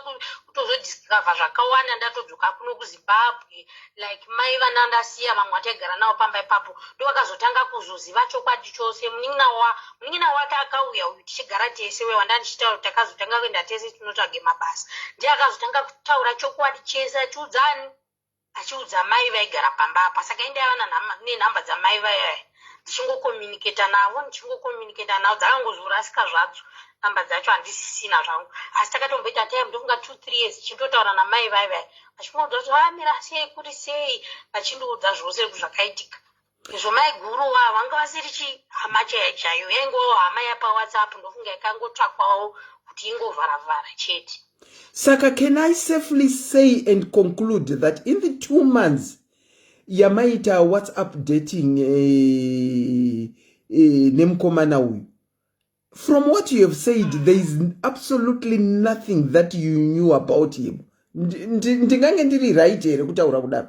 kutozodiscover zvakawanda ndatodzoka kuno kuzimbabwe like mai vana ndasiya vamwe vataigara navo pamba ipapo ndo vakazotanga kuzoziva chokwadi chose munin'ina wa munin'ina wake akauya uyu tichigara tese uye wanda ndichitaura takazotanga kuenda tese tinotsvage mabasa ndiye akazotanga kutaura chokwadi chese achiudzani achiudza mai vaigara pamba apa saka indaiva nenhamba dzamai vaya ndichingokomunicata navo ndichingokomunicata navo dzakangozorasika zvadzo namba dzacho handisisina zvangu asi takatomboita time ndofunga two three years tichitotaura namai vaya vaya vachingoudza kuti vamira ah, sei kuri sei vachindiudza zvose zvakaitika izvo maiguru wa vanga vasiri chi hama chaiyo chaiyo yaingovawo hama yapawhatsapp ndofunga yakangotsvakwawo kuti ingovharavhara chete. Saka can I safely say and conclude that in the 2 months yamaita WhatsApp dating nemukomana uyu, from what you have said, there is absolutely nothing that you knew about him? Ndingange ndiri right here kutaura kudaro?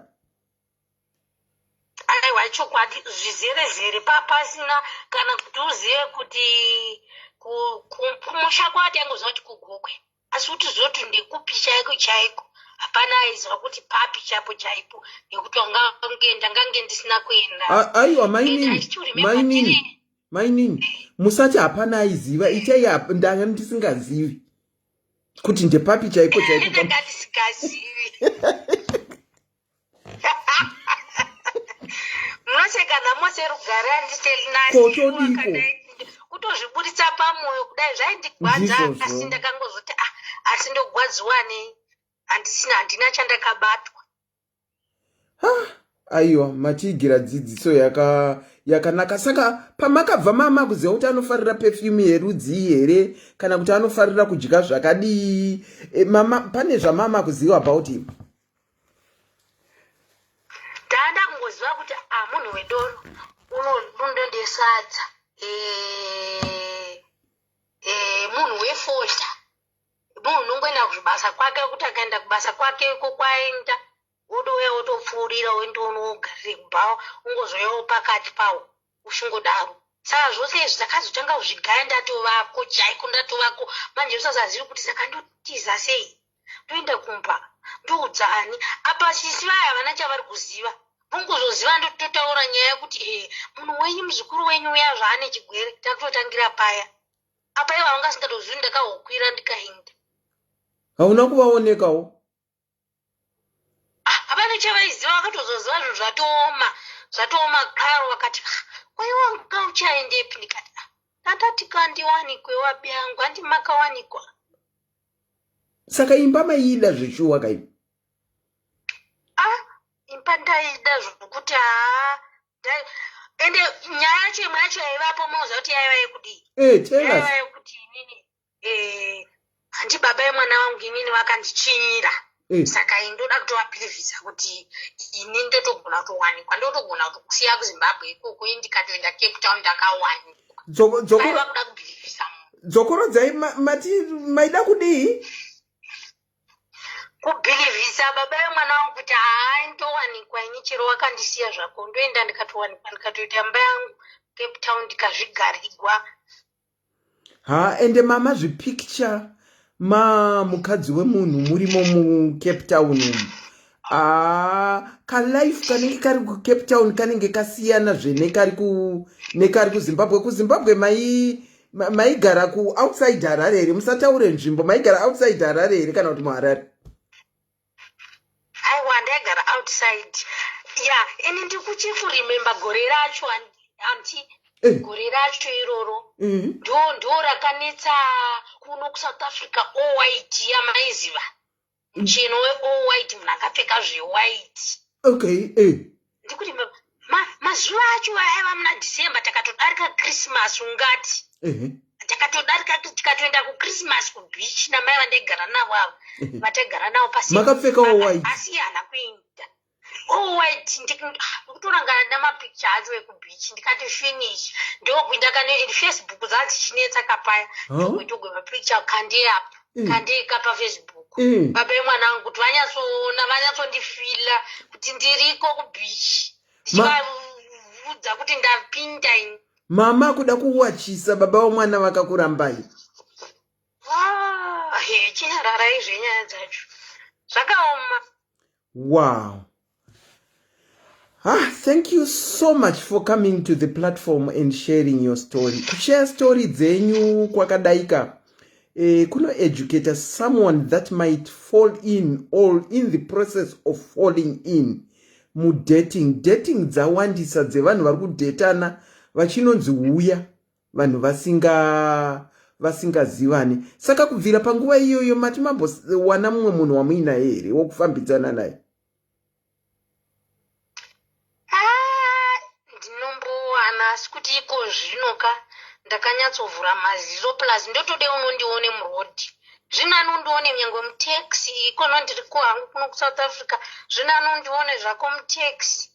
Aiwa, chokwadi zvizere zere pasina kana kuti uzive kuti kumusha kwati angoziva kuti kuGokwe, asi kuti zoti ndekupi chaiko chaiko hapana aiziva kuti papi chaipo chaipo, nekuti wangange ndangange ndisina kuenda. Aiwa, mainini, mainini, mainini, musati hapana aiziva. Itai ndanga ndisingazivi kuti ndepapi chaipo chaipo. Ndanga ndisingazivi. Munoseka nhamo serugare Kotodiko. Kutozviburitsa pamwoyo kudai zvaindigwadza. Ndizvozvo. Asi ndakangozoti, ah, asi ndogwadziwa nei? Handisina, handina chandakabatwa. Aiwa, matiigira dzidziso yakanaka. Saka pamakabva mama kuziva kuti anofarira perfume yerudzii here, kana kuti anofarira kudya zvakadii, mama, pane zvamama kuziva about him? Ndanda kungoziva kuti a ah, munhu wedoro unondondesadza, munhu wefodya, munhu unongoenda kuzvibasa kwake, kuti akaenda kubasa kwake iko kwaenda wodouya wotopfuurira woendonogarire kubhawa, ungozouyawo pakati pawo uchingodaro. Saka zvose izvi ndakazotanga kuzvigaya ndatovako chaiko, ndatovako manje usasazivi kuti saka ndotiza sei, ndoenda kumba ndoudza ani? Apa sisi vaya havana chavari kuziva, vongozoziva ndototaura nyaya yekuti e munhu wenyu, muzukuru wenyu uya zvaane chigwere. Takutotangira paya apa ivo vanga singatozivi ndakahukwira ndikaenda. Hauna kuvaonekawo? Ah, hapana chavaiziva. Vakatozoziva zvinhu zvatooma, zvatooma karo. Vakati, "Ah, kwaiwa nga uchaendepi?" Ndikati, "Ah, ndandati kandiwanikwe wabi yangu, handi makawanikwa." Saka imba maiida zveshuwa kai? Ah, imba ndaida zvokuti haa, ende nyaya yacho imwe yacho yaivapo, munoziva kuti yaiva yekudii? Tell us. Yaiva yekuti inini handi baba yemwana wangu inini vakandichinyira. Saka ini ndoda kutovabhilivhisa kuti ini ndotogona kutowanikwa, ndotogona kutokusiya kuZimbabwe ikoko, ini ndikatoenda Cape Town ndakawanikwa. Vaiva kuda kubhilivhisa munhu. Dzokorodzai, mati maida kudii? Kubhilivhisa baba vemwana wangu kuti haa, ndowanikwa ini, chero wakandisiya zvako, ndoenda ndikatowanikwa, ndikatoita imba yangu Cape Town, ndikazvigarigwa. Ha, ende mama, zvipicture ma mukadzi wemunhu murimo muCape Town umu, aa, kalife kanenge kari kuCape Town kanenge kasiyana zve nekari kuZimbabwe. KuZimbabwe maigara kuoutside Harare here? Musataure nzvimbo. Maigara outside Harare here kana kuti muHarare? Aiwa, ndaigara outside ya. Ini ndikuchikuremember gore racho, anti. Gore racho iroro ndo rakanetsa kuno kuSouth Africa, all white yamaiziva, mucheno weall white, munhu akapfeka zvewhite. Ndikuti mazuva acho aiva muna December, takatodarika Christmas ungati. Takatodarika, tikatoenda kuChristmas kubeach namai vandaigara navo ava, vataigara navo pasi. Makapfekawo white? Asi haana kuenda all white. Ndikutorangana namapicture acho ekubeach, ndikati finish, ndokuinda kane Facebook dzadzichinetsa kapaya, ndokuitogwe mapicture kandei apa, kandei kapa Facebook, baba vemwana wangu kuti vanyatsoona, vanyatsondifila kuti ndiriko kubeach, ndichivaudza kuti ndapinda ini. Mama, kuda kuwachisa baba vomwana vakakurambai. Ah, he, chinyararai zvenyaya dzacho, zvakaoma. Wow. Ah, thank you so much for coming to the platform and sharing your story. Kushare story dzenyu kwakadaika kunoeducate someone that might fall in or in the process of falling in mudating. Dating dzawandisa, dzevanhu vari kudhetana vachinonzi uya, vanhu vasingazivani. Saka kubvira panguva iyoyo mati mambowana mumwe munhu wamuinaye here wokufambidzana naye? Ah, ndinombowana, asi kuti iko zvino ka ndakanyatsovhura maziso, plus ndotode unondione murodhi, zvino anondione nyange mutaxi ikono, ndiriko hangu kuno kuSouth Africa, zvino anondione zvako mutaxi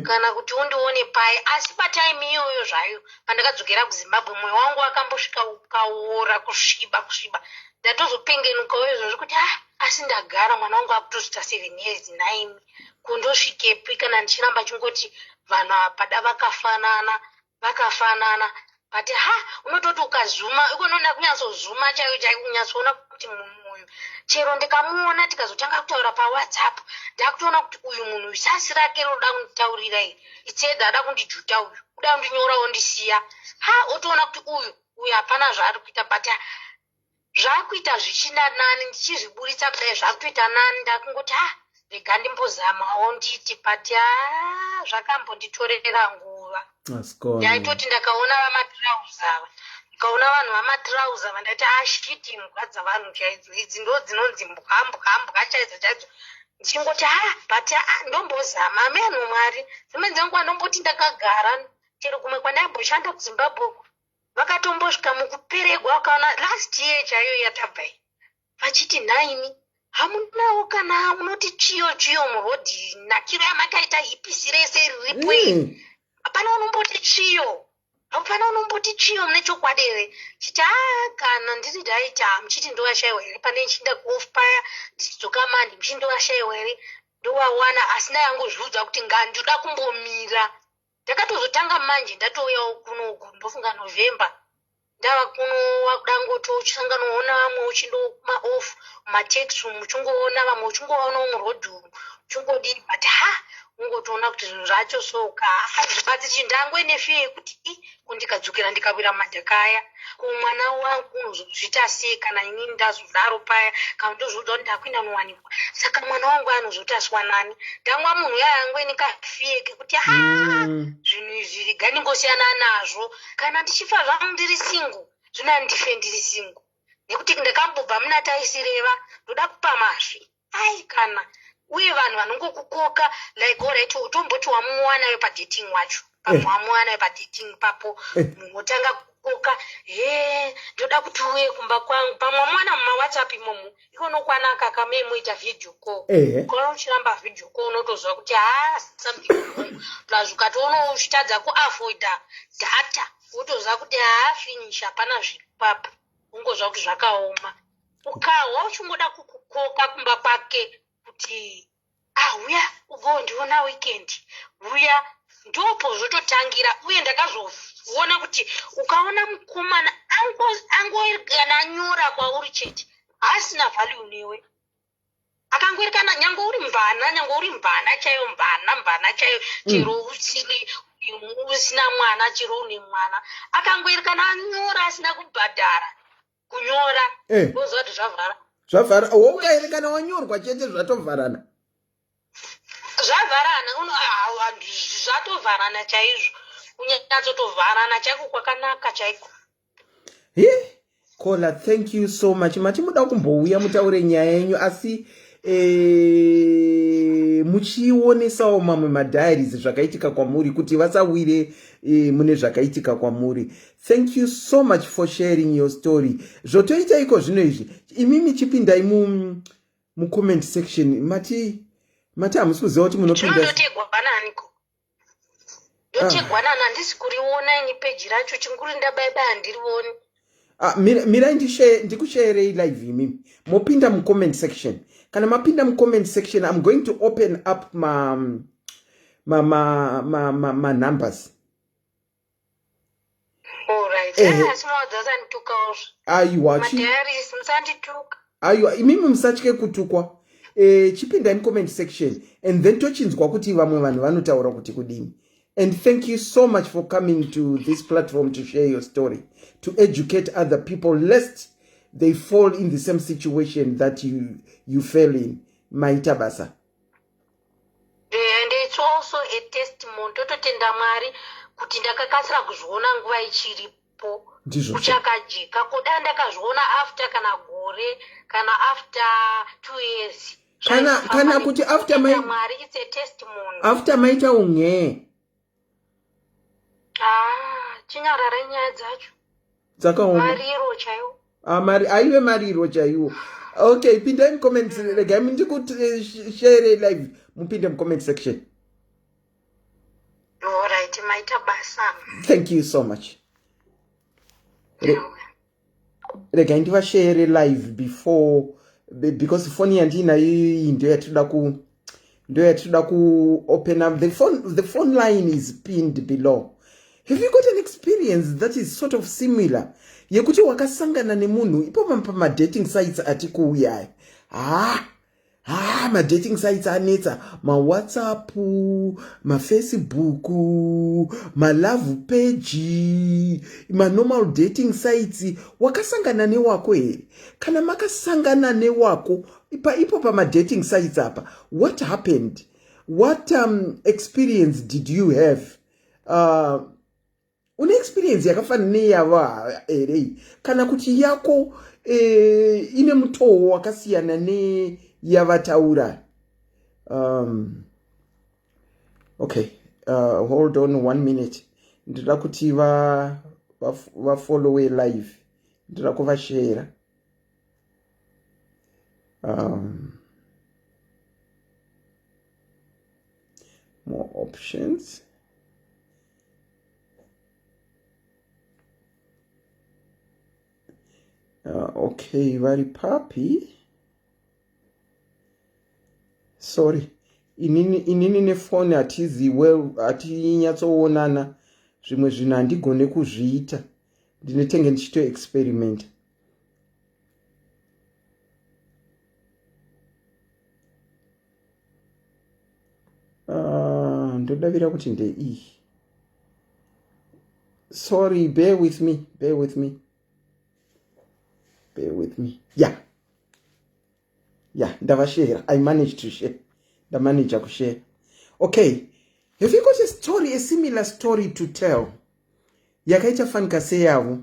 kana kuti undione pai. Asi patime iyoyo zvayo pandakadzokera kuZimbabwe, mwoyo wangu wakambosvika ukaora, kusviba kusviba. Ndatozopengenukawo izvozvo kuti ah, asi ndagara, mwana wangu akutosvika 7 years naimi, kundosvikepi kana ndichiramba chingoti vanhu apa da vakafanana, vakafanana? But ha, unototi ukazuma ikonoda kunyatsozuma chaiyo chaiyo, kunyatsoona kuti munhu uyu, chero ndikamuona tikazotanga kutaura paWhatsApp, ndakutoona kuti uyu munhu uyu sasi rake roda kunditaurira iri, itseda ada kundijuta uyu, uda kundinyorawo ndisiya. Ha, otoona kuti uyu uyu hapana zvaari kuita, but zvakuita zvichina nani, ndichizviburitsa kudai zvakutoita nani. Ndakungoti ha, rega ndimbozamawo nditi, but ha, zvakambonditorera nguva. Asikona. Ndaitoti ndakaona vamatirauza ava, ndikaona vanhu vamatirauza ava, ndaiti ashiti, imbwa dzavanhu chaidzo idzi, ndo dzinonzi mbwa, mbwa, mbwa chaidzo chaidzo. Ndichingoti ha, but ah, ndombozama ameno Mwari. Dzimweni dzenguva ndomboti ndakagara, chero kumwe kwandaimboshanda kuZimbabwe uku, vakatombosvika mukuperegwa, vakaona last year chaiyo yatabva iyi, vachiti, "Nhaimi, hamunawo kana unoti chiyo chiyo murodhi, nakiro yamakaita hipisi rese riripo iri, hapana unomboti chiyo, hapana unomboti chiyo, mune chokwadi here?" Chiti, "A, kana ndiri ndaita muchiti ndovashayiwa here? Pane ndichiinda kuoff paya, ndichidzoka mandi, muchiti ndovashayiwa here? Ndovawana." Asi ndayangozviudza kuti ngandoda kumbomira. Ndakatozotanga manje ndatouyawo kunoku, ndofunga November ndava kuno, wakuda ngoti uchisanganoona vamwe, uchindo kumaoff, mumataxi umu, uchingoona vamwe, uchingovaonawo murodhi umu, uchingodii, but ha, ungotoona kuti zvinhu zvacho soka hazvibatsiri. Ndangoine fear yekuti i kundikadzokera ndikawira mumadhaka aya, kumwana wangu unozozviita sei kana inini ndazodaro paya, kana ndozviudza kuti ndakuenda nowanikwa, saka mwana wangu anozotaswa nani? Ndangwa munhu uya yangoine kafear kekuti ha, zvinhu izvi rega ndingosiyana nazvo. Kana ndichifa zvangu ndiri single, zvino handife ndiri single, nekuti ndakambobva muna taisireva, ndoda kupa mazvi ai kana. Uye vanhu vanongokukoka like, alright, tomboti wamuwanayo padating wacho, pamwe wamuwanayo padating papo, munhu otanga kukoka, "He, ndoda kuti uye kumba kwangu." Pamwe wamuwana mumaWhatsApp imomo, ikonokwanaka kamei muita video call. Ukaona uchiramba video call, unotoziva kuti ha, something wrong. Plus ukatoona uchitadza kuavoida data, wotoziva kuti ha, finish, hapana zviri papo, ungozva kuti zvakaoma. Ukahwa uchingoda kukukoka kumba kwake kuti ah huya ugondiona weekend huya, ndopo zvototangira. Uye ndakazoona kuti ukaona mukomana angoerekana anyora kwauri chete, haasina value newe. Akangoerekana, nyange uri mvana, nyange uri mvana chaiyo, mvana mvana chaiyo, chero usiri usina mwana, chero une mwana, akangoerekana anyora asina kubhadhara kunyora, woziva kuti zvavhara. Zvavhara. Wongaerekana wanyorwa chete, zvatovharana. Zvavharana, zvatovharana chaizvo, kunyatsotovharana chaiko kwakanaka chaiko. He Kola, thank you so much. Mati muda kumbouya mutaure nyaya yenyu, asi muchionesawo mamwe madiaries zvakaitika kwamuri kuti vasawire mune zvakaitika kwamuri. Thank you so much for sharing your story. Zvotoita iko zvino izvi, imimi chipindai mucomment section. Mati hamusi kuziva kuti munopinda. Zvinototegwa naniko? Ndotegwa nani? Handisi kuriona ini peji racho, chinguri ndabaibaya handirioni. Ah, mirai ndikushairei live, imimi mopinda mucomment section. Kana mapinda mucomment section, I'm going to open up ma ma ma ma ma, ma numbers. Alright. Ehe. Asi mawadza Aiwa, madiaries musandituka. Aiwa, imimi musatye kutukwa. Chipindai mucomment section and then tochinzwa kuti vamwe vanhu vanotaura kuti kudini. And thank you so much for coming to this platform to share your story, to educate other people lest they fall in the same situation that you fell in. Maita basa. And it's also a testimony. Tototenda Mwari kuti ndakakasira kuzviona nguva ichiripo. Ndizvo. Kuchakajeka kuda ndakazviona after kana gore, kana after 2 years. Kana kuti after Totenda Mwari, it's a testimony. After maita unge. Ah, chinyarara, nyaya dzacho. Dzakaoma. Mariro chaiwo. Ah, mari aive mariro chaiwo. Okay, pindai mucomment. Regai ndikushare live, mupinde mucomment section. Alright, maita basa. Thank you so much. Regai ndivashere live before, because foni yandinayo iyi ndo yatinoda ku open up the phone. The phone line is pinned below. Have you got an experience that is sort of similar, yekuti wakasangana nemunhu ipo pamadating sites ati kuuyaya? Ha ha, madating sites anetsa, maWhatsApp, maFacebook, malove page, manormal dating sites. Wakasangana newako here? Kana makasangana newako ipo pamadating sites apa, what happened? What experience did you have? Une experience yakafanana neyava here, kana kuti yako ine mutoo wakasiyana neyavataura? Okay, hold on one minute. Ndinoda kuti vafollowe live, ndinoda kuvashera. More options. Okay, vari papi? Sorry, inini nefoni hatizi well, hatinyatsoonana. Zvimwe zvinhu handigone kuzviita, ndinetenge ndichitoexperimenta. Ndodavira kuti ndeiyi. Sorry, bear with me, bear with me, bear with me. Yeah, ndavashare. I managed to share, ndamanage kushare. Okay, have you got a story, a similar story to tell, yakaita fanika seyavo,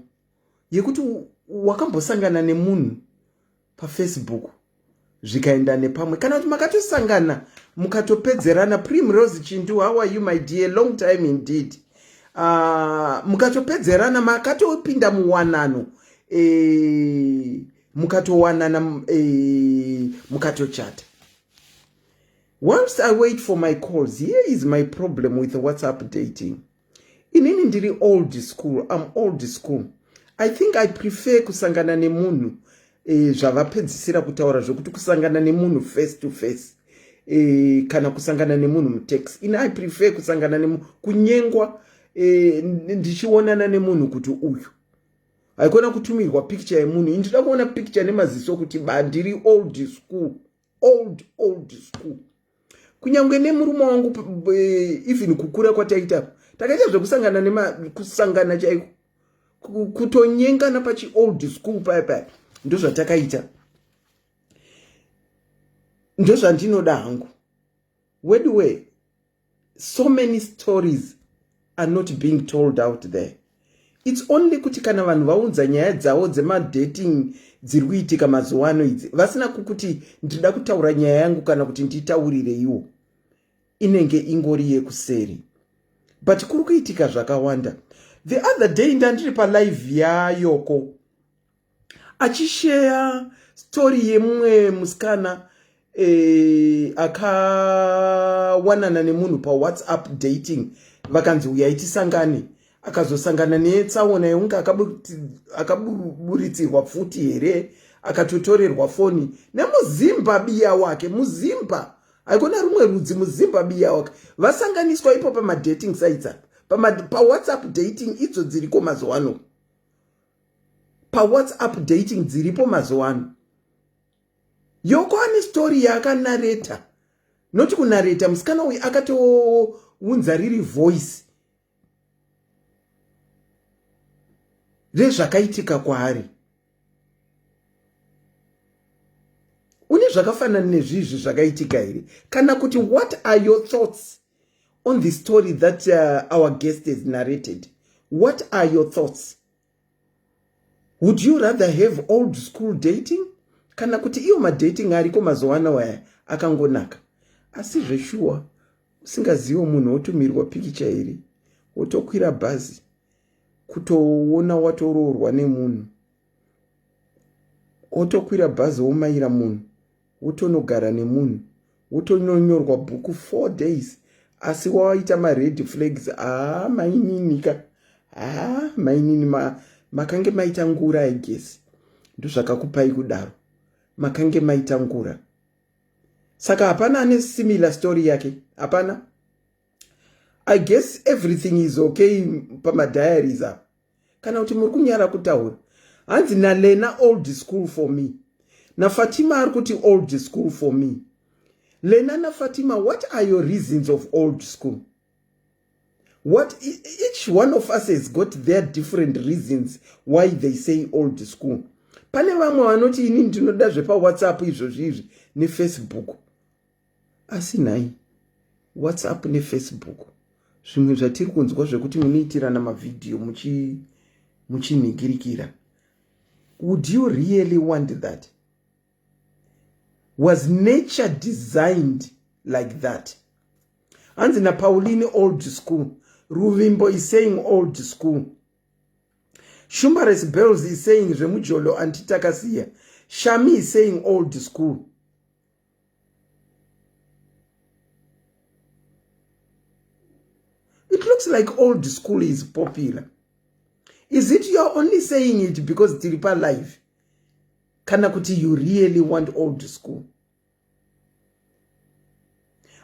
yekuti wakambosangana nemunhu paFacebook zvikaenda nepamwe, kana kuti makatosangana mukatopedzerana? Primrose Chindu, how are you, my dear? Long time indeed. Mukatopedzerana, makatopinda muwanano, mukatowanana, mukatochata. Whilst I wait for my calls, here is my problem with WhatsApp dating. Inini ndiri old school, I'm old school. I think I prefer kusangana nemunhu. e, zvavapedzisira kutaura zvekuti kusangana nemunhu face to face e, kana kusangana nemunhu mutaxi. Ini I prefer kusangana nemunhu, kunyengwa e, ndichionana nemunhu kuti uyu. Haikona kutumirwa picture yemunhu. Ini ndinoda kuona picture nemaziso kuti ba ndiri old school, old old school. Kunyange nemurume wangu, even kukura kwataita, takaita zvekusangana nema kusangana chaiko, kutonyengana pachi old school paya paya. Ndozvatakaita, ndozvandinoda hangu. Weduwe, so many stories are not being told out there. It's only kuti kana vanhu vaunza nyaya dzavo dzemadating dziri kuitika mazuva ano idzi, vasina kukuti ndinoda kutaura nyaya yangu kana kuti nditaurireiwo, inenge ingori yekuseri. But kuri kuitika zvakawanda. The other day ndandiri palive yayoko achisheya story yemumwe musikana akawanana nemunhu paWhatsApp dating. Vakanzi uyai tisangane. Akazosangana netsaona yekunge akaburitsirwa pfuti here, akatotorerwa foni nemuzimbabiya wake. Muzimba, haikona rumwe rudzi, muzimbabiya wake. Vasanganiswa ipo pamadating sites apa, paWhatsApp dating idzo dziriko mazuva ano. PaWhatsApp dating dziripo mazuva ano. Yoko ane story yaakanareta, noti kunareta, musikana uyu akatounza riri voice rezvakaitika kwaari. Une zvakafanana nezvizvi zvakaitika here, kana kuti what are your thoughts on the story that our guest has narrated? What are your thoughts? Would you rather have old school dating, kana kuti iyo madating ariko mazuva ano aya akangonaka? Asi zveshuwa, usingazivo munhu, wotumirwa pikicha here, wotokwira bhazi, kutoona watoroorwa nemunhu, wotokwira bhazi, womaira munhu, wotonogara nemunhu, wotononyorwa bhuku 4 days, asi waita mared flags. Haa, maininika, haa, mainini, makange maita ngura. I guess ndozvakakupai kudaro, makange maita ngura. Saka hapana ane similar story yake? Hapana. I guess everything is okay pamadiaries apa, kana kuti muri kunyara kutaura? Hanzi naLena, "Old school for me." NaFatima ari kuti, "Old school for me." Lena naFatima, what are your reasons of old school? What each one of us has got their different reasons why they say old school. Pane vamwe vanoti ini ndinoda zvepaWhatsApp izvozvi izvi neFacebook. Asi nhai, WhatsApp neFacebook, zvimwe zvatiri kunzwa zvekuti munoitirana mavhidhiyo muchinhingirikira, would you really want that? Was nature designed like that? Hanzi naPauline, "Old school." Ruvimbo is saying old school. Shumbares Bells is saying zvemujolo antitakasiya. Shami is saying old school. It looks like old school is popular. Is it you are only saying it because tiri palive, kana kuti you really want old school?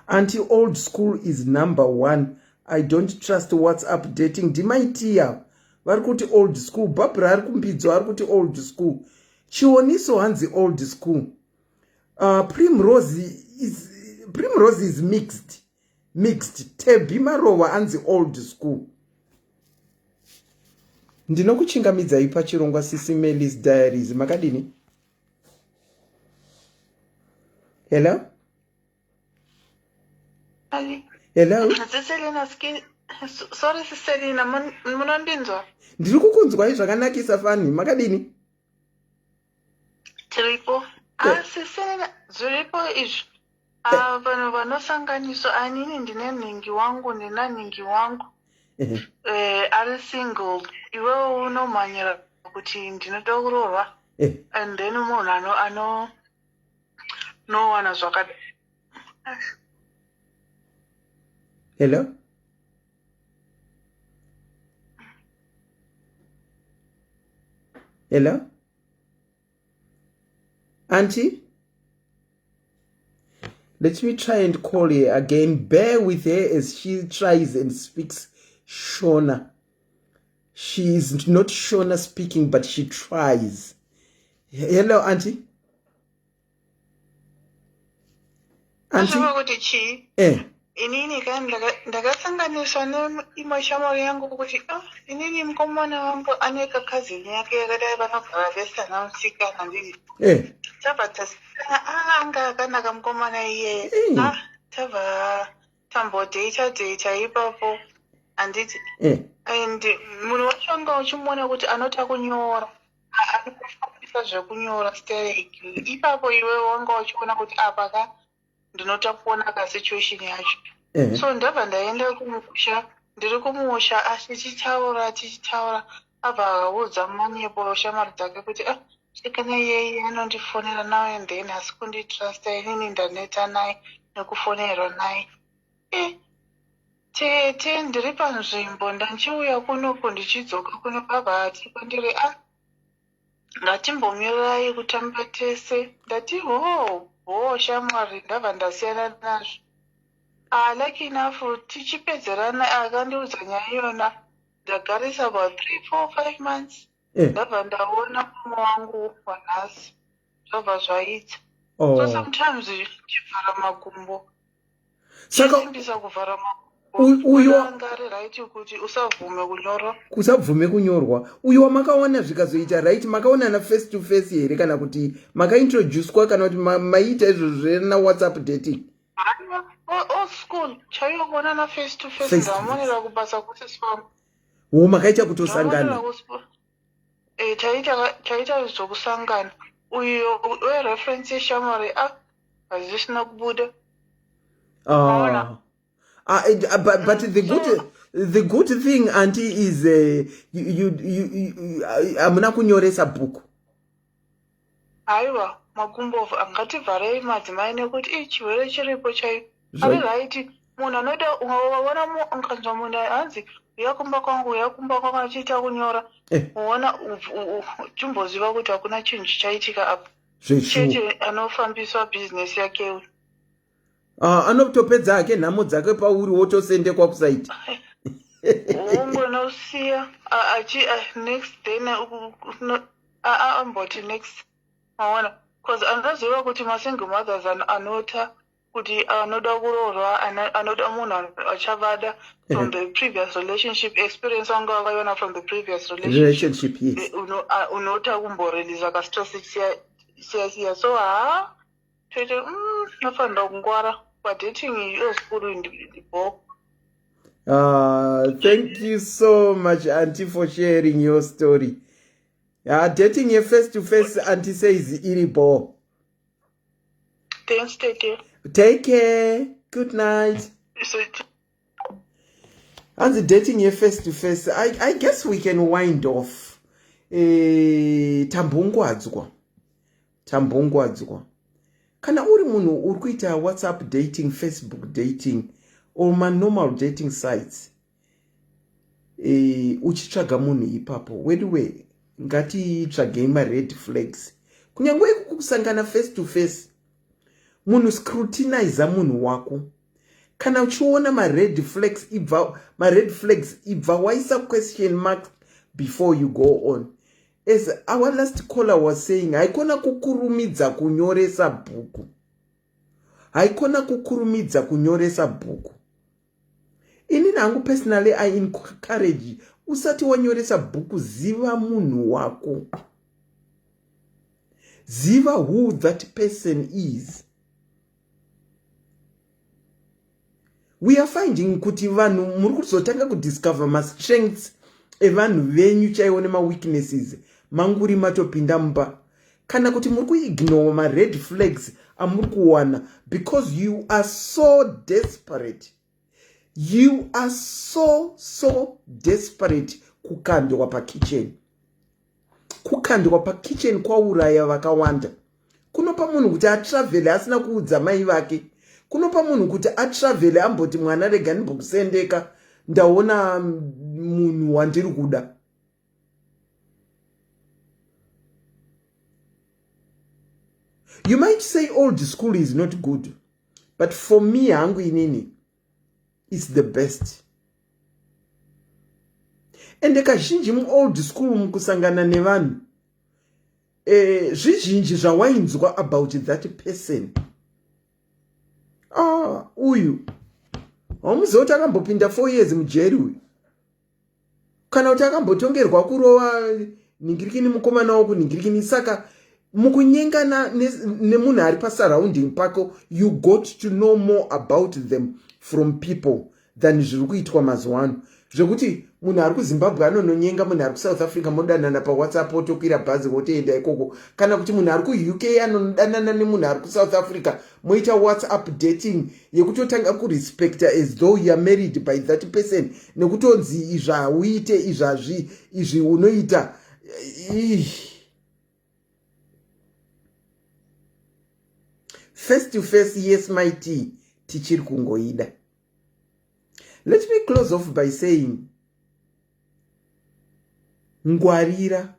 Anti old school is number one. I don't trust WhatsApp dating. Ndimaitia vari kuti old school. Barbara ari kumbidzo ari kuti old school. Chioniso hanzi old school. Primrose is mixed, mixed. Tebi Marova anzi old school. Ndinokuchingamidzai pachirongwa Sisi Melis Diaries. Makadini? Hello, hello. Siselina, sorry Siselina, munondinzwa? Ndiri kukunzwai zvakanakisa fani. Makadini? Tiripo. Ah, Siselina, zviripo izvi. Ah, vanhu vanosanganiswa, anini ndine nhingi wangu, ndina nhingi wangu. Eh, ari single, iwewe unomhanyira kuti ndinoda kuroorwa. And then munhu ano ano nowana zvakadai. Hello, hello. Auntie? Let me try and call her again. Bear with her as she tries and speaks Shona. She is not Shona speaking, but she tries. Hello, Auntie. Auntie? Kuti chii? Eh. Inini ka ndakasanganiswa neimwe shamwari yangu kuti ah, inini mukomana wangu ane kakazini yake yakadai vanogara vese ana musikana ndii eh. Tabva tasikana ah, anga akanaka mukomana iyeye eh. Ah, tabva tambodheita dheita ipapo handiti eh. And munhu wacho anga uchimuona kuti anota kunyora anofambisa zvekunyora stereki ipapo iwe wanga uchiona kuti apa ka ndinota kuona ka situation yacho eh. So ndabva ndaenda kumusha, ndiri kumusha asi tichitaura tichitaura abva akaudza manyepo shamwari dzake kuti ah sikana iyeye anondifonera now and then asi kunditrusta inini ndaneta naye nekufonerwa naye. Eh tete ndiri panzvimbo ndanchiuya kunoku ndichidzoka kuno abva ati kwandiri ah ngatimbomirai kutamba tese ndati hoo hoo shamwari ndabva ndasiyana nazvo. Ah, lucky enough tichipedzerana akandiudza nyaya iyona ndagarisa about three four five months eh. Ndabva ndaona mumwe wangu wanhasi zvabva zvaita oh. So sometimes chivhara makumbo saka chisimbisa kuvhara makumbo uyo anga ari right kuti usabvume kunyorwa. Kusabvume kunyorwa. Uyo wamakaona zvikazoita right, makaonana face to face here kana kuti makaintroducwa kana kuti maiita izvozvo zvena WhatsApp dating? Haiwa, old school chaiyo kuonana face to face. Face to face. Ndamonera kubasa kwasisi vangu. Wo makaita kutosangana. Ndamonera Eh, taita taita zvokusangana uyo wereference yeshamwari a ah, hazvisina kubuda. Ah. Ah, uh, but, but the good so, the good thing auntie is you you you hamuna kunyoresa bhuku. Haiwa makumbo ngativharei madzimai nekuti ii chirwere chiripo chaiyo ari right munhu anoda ukaona ukanzwa munhu hanzi uya kumba kwangu uya kumba kwangu achiita kunyora eh. uona chimboziva kuti hakuna chinhu chichaitika apo chete anofambiswa bhizinesi yake uyu. Ah, anotopedza hake nhamo dzake pauri wotosendekwa kusaiti. Wongonosiya achi next then amboti next maona bcause anoziva kuti masingle mothers anota kuti anoda kuroorwa anoda munhu achavada from the previous relationship experience vanga vakaiona from the previous relationship yes. Eh, unota kumboreleasa kastress siya siya so haa tete nofanira kungwara padating iyo zikuru ndibho. Thank you so much, Auntie, for sharing your story. Dating ye face to face, Auntie says, iri bho. Thanks, tete. Take care. Good night. So, Hanzi dating ye face to face. I guess we can wind off. E, tambongwadzwa. Tambongwadzwa. Kana uri munhu uri kuita WhatsApp dating, Facebook dating or manormal dating sites, e, uchitsvaga munhu ipapo, weduwe ngatitsvagei mared flags. Kunyange kusangana face to face, munhu scrutinize munhu wako. Kana uchiona mared flags, ibva mared flags ibva waisa question mark before you go on. As our last caller was saying, haikona kukurumidza kunyoresa bhuku, haikona kukurumidza kunyoresa bhuku. Inini hangu personally I encourage, usati wanyoresa bhuku ziva munhu wako, ziva who that person is. We are finding kuti vanhu muri kuzotanga kudiscover mastrengths evanhu venyu chaiwo nemaweaknesses manguri matopinda mumba, kana kuti muri kuignore mared flags amuri kuwana because you are so desperate. You are so so desperate kukandwa pakitchen. Kukandwa pakitchen kwauraya vakawanda. Kunopa munhu kuti atravhele asina kuudza mai vake, kunopa munhu kuti atravhele amboti mwana rega ndimbokusendeka ndaona munhu wandiri kuda. You might say old school is not good, but for me hangu inini it's the best. Ende kazhinji muold school mukusangana nevanhu zvizhinji zvawainzwa about that person. Ah, uyu haumuziva kuti akambopinda 4 years mujeri uyu, kana kuti akambotongerwa kurova ningirikini mukomana wokuningirikini. Saka mukunyengana nemunhu ari pasurrounding pako, you got to know more about them from people than zviri kuitwa mazuva ano, zvekuti munhu ari kuZimbabwe anononyenga munhu ari kuSouth Africa, modanana paWhatsApp, wotokwira bhazi wotoenda ikoko, kana kuti munhu ari kuUK anodanana nemunhu ari kuSouth Africa, moita WhatsApp dating yekutotanga kurespecta as though you are married by that person, nekutonzi izvi hauite, izvazvi izvi unoita. Face to face, yes my tea, tichiri kungoida. Let me close off by saying, ngwarira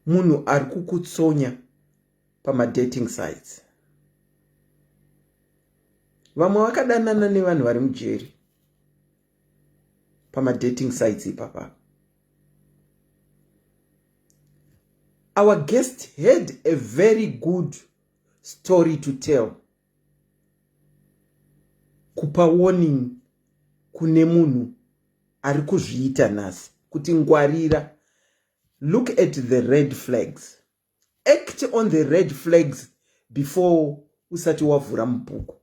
munhu ari kukutsonya pamadating sites. Vamwe vakadanana nevanhu vari mujeri pamadating sites ipapa. Our guest had a very good story to tell, kupa warning kune munhu ari kuzviita nhasi kuti ngwarira, look at the red flags, act on the red flags before usati wavhura mubhuku.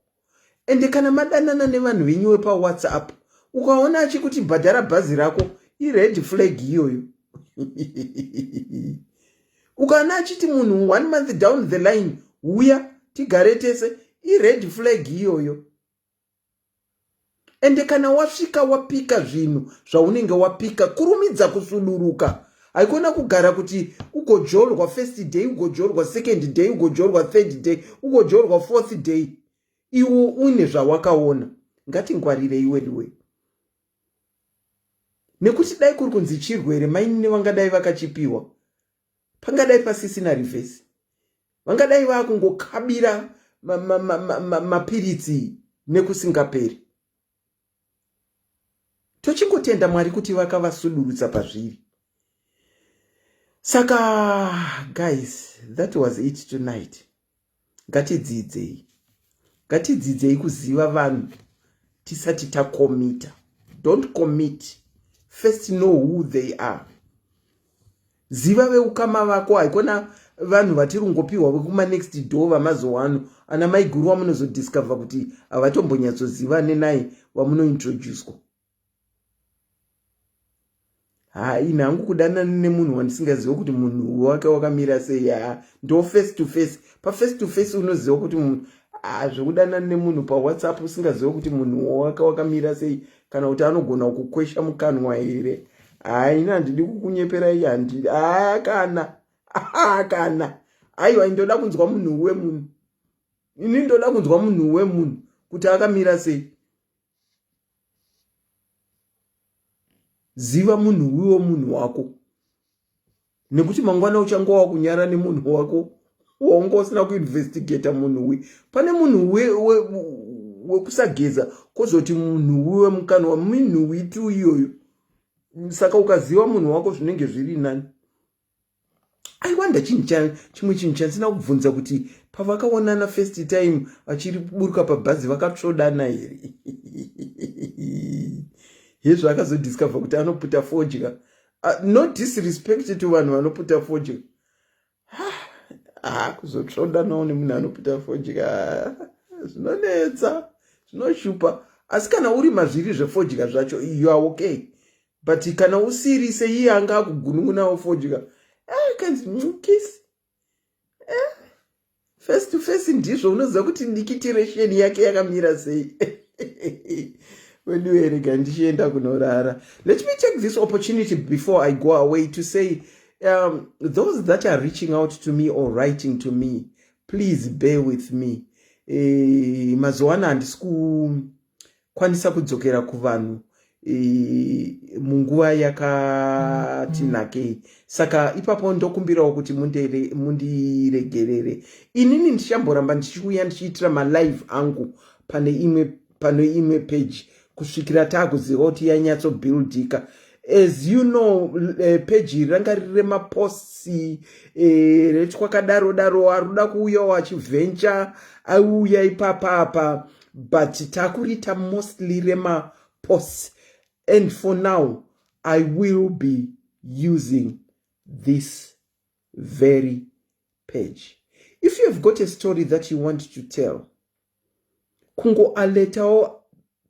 Ende kana madanana nevanhu venyu wepaWhatsApp, ukaona achikuti bhadhara bhazi rako, ired flag iyoyo. Ukaona achiti munhu one month down the line, uya tigare tese, ired flag iyoyo. Ende kana wasvika wapika zvinhu zvaunenge wapika, kurumidza kusuduruka. Haikona kugara kuti ugojorwa first day, ugojorwa second day, ugojorwa third day, ugojorwa fourth day, iwo une zvawakaona. Ngatingwarirei weduwe, nekuti dai kuri kunzi chirwere, mainini vangadai vakachipiwa, pangadai pasisina reverse, vangadai vaakungokabira mapiritsi nekusingaperi. Tochingotenda Mwari kuti vakavasudurutsa pazviri. Saka guys, that was it tonight. Ngatidzidzei, ngatidzidzei kuziva vanhu tisati takomita. Don't commit first, know who they are. Ziva veukama vako, haikona vanhu vatiri kungopiwa vekumanext door vamazuva ano, ana maiguru vamunozodiscover kuti havatombonyatsoziva nenai vamunointroducwa. Ha, ini hangu kudanana nemunhu wandisingaziva kuti munhu wake wakamira sei, ha, ndo face to face. Paface to face unoziva kuti munhu, zvekudanana nemunhu paWhatsApp usingaziva kuti munhu wake wakamira sei, kana kuti anogona kukwesha mukanwa here, haina. Handidi kukunyeperai, handidi, ha, kana kana aiwa, ndoda kunzwa munhu wemunhu. Ini ndoda kunzwa munhu wemunhu kuti akamira sei. Ziva munhu wiwo munhu wako, nekuti mangwana uchangova kunyara nemunhu wako waunga usina kuinvestigata. Munhu wi pane munhu wekusageza, kwozoti munhu wi wemukanwa, minhu witu iyoyo. Saka ukaziva munhu wako zvinenge zviri nani. I wonder, chinhu chimwe chinhu chandisina kubvunza, kuti pavakaonana first time achiri kuburuka pabhazi, vakatsvodana here? Hezvo, akazodiscover kuti anoputa fodya. No disrespect to vanhu vanoputa fodya. Ah, kuzotsvodanawo nemunhu anoputa fodya zvinonetsa, zvinoshupa. Asi kana uri mazviri zvefodya zvacho, you are okay, but kana usiri, seiye anga akugunun'unawo fodya, eh, kanzi kiss, eh, face to face ndizvo unoziva kuti ndikitiresheni yake yakamira sei. Wedu, rega ndichienda kunorara. Let me take this opportunity before I go away to say, those that are reaching out to me or writing to me, please bear with me. Mazuva ano handisi kukwanisa kudzokera kuvanhu. Munguva yakati nakei. Saka ipapo ndokumbirawo kuti mundiregerere. Inini ndichamboramba ndichiuya ndichiitira malive angu pane imwe page kusvikira taakuziva kuti yanyatsobuildika. As you know, page iri ranga riri remaposts retwakadaro daro. Ari kuda kuuyawo achiventure, auya ipapapa, but takuriita mostly remaposts, and for now I will be using this very page. If you have got a story that you want to tell, kungoalertawo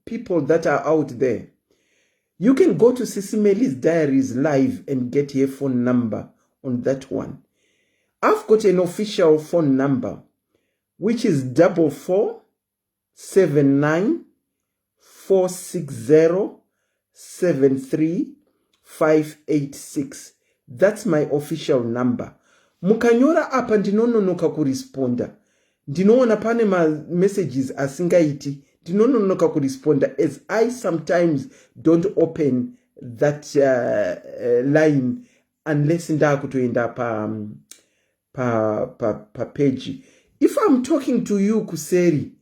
people that are out there, you can go to Sisimeli's Diaries Live and get her phone number on that one. I've got an official phone number, which is 4479 460 73586. That's my official number. Mukanyora apa, ndinononoka kuresponda. Ndinoona pane mamessages asingaiti, ndinononoka kuresponda, as I sometimes don't open that line unless ndaakutoenda pa pa papage. If I'm talking to you kuseri,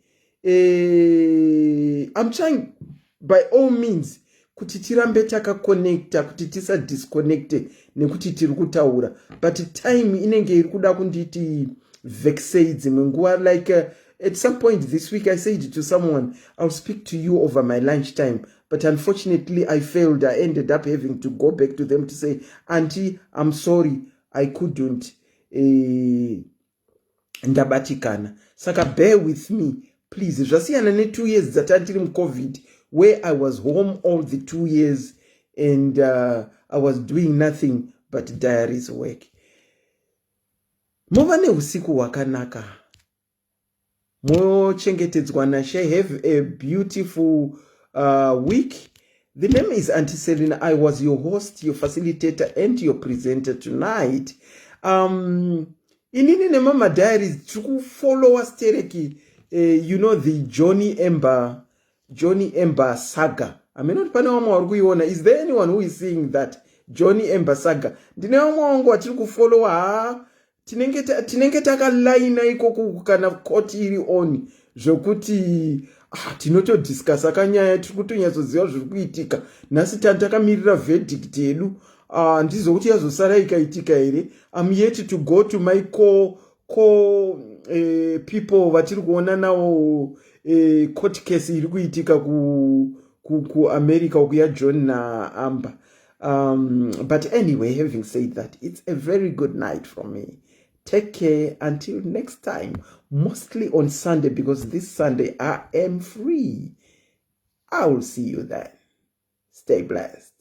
I'm trying by all means kuti tirambe takaconnecta, kuti tisadisconnecte nekuti tiri kutaura, but time inenge iri kuda kunditi vexei dzimwe nguva. Like at some point this week I said to someone, "I'll speak to you over my lunch time," but unfortunately I failed. I ended up having to go back to them to say, "Auntie, I'm sorry, I couldn't, ndabatikana." Saka bear with me, please. Zvasiyana ne2 years dzatanga tiri muCOVID, where I was home all the 2 years and I was doing nothing but diaries work. Muva neusiku hwakanaka, mochengetedzwa naShe. Have a beautiful week. The name is Auntie Selina. I was your host, your facilitator and your presenter tonight. Inini nemama diaries tiri kufollowa stereki, the Johnny Amber saga. Hameno kuti pane vamwe vari kuiona. Is there anyone who is seeing that Johnny Amber saga? Ndine vamwe vangu vatiri kufollowa. Ha, tinenge takalaina ikoko kana court iri on, zvokuti tinotodiscussa kanyaya, tiri kutonyatsoziva zviri kuitika. Nhasi tani takamirira verdict yedu. Handizokuti yazosara ikaitika here. Am yet to go to my co people vatiri kuona navo court case iri kuitika kuAmerica ku ukuya John naAmber. But anyway, having said that, it's a very good night from me. Take care until next time, mostly on Sunday, because this Sunday I am free. I will see you then. Stay blessed.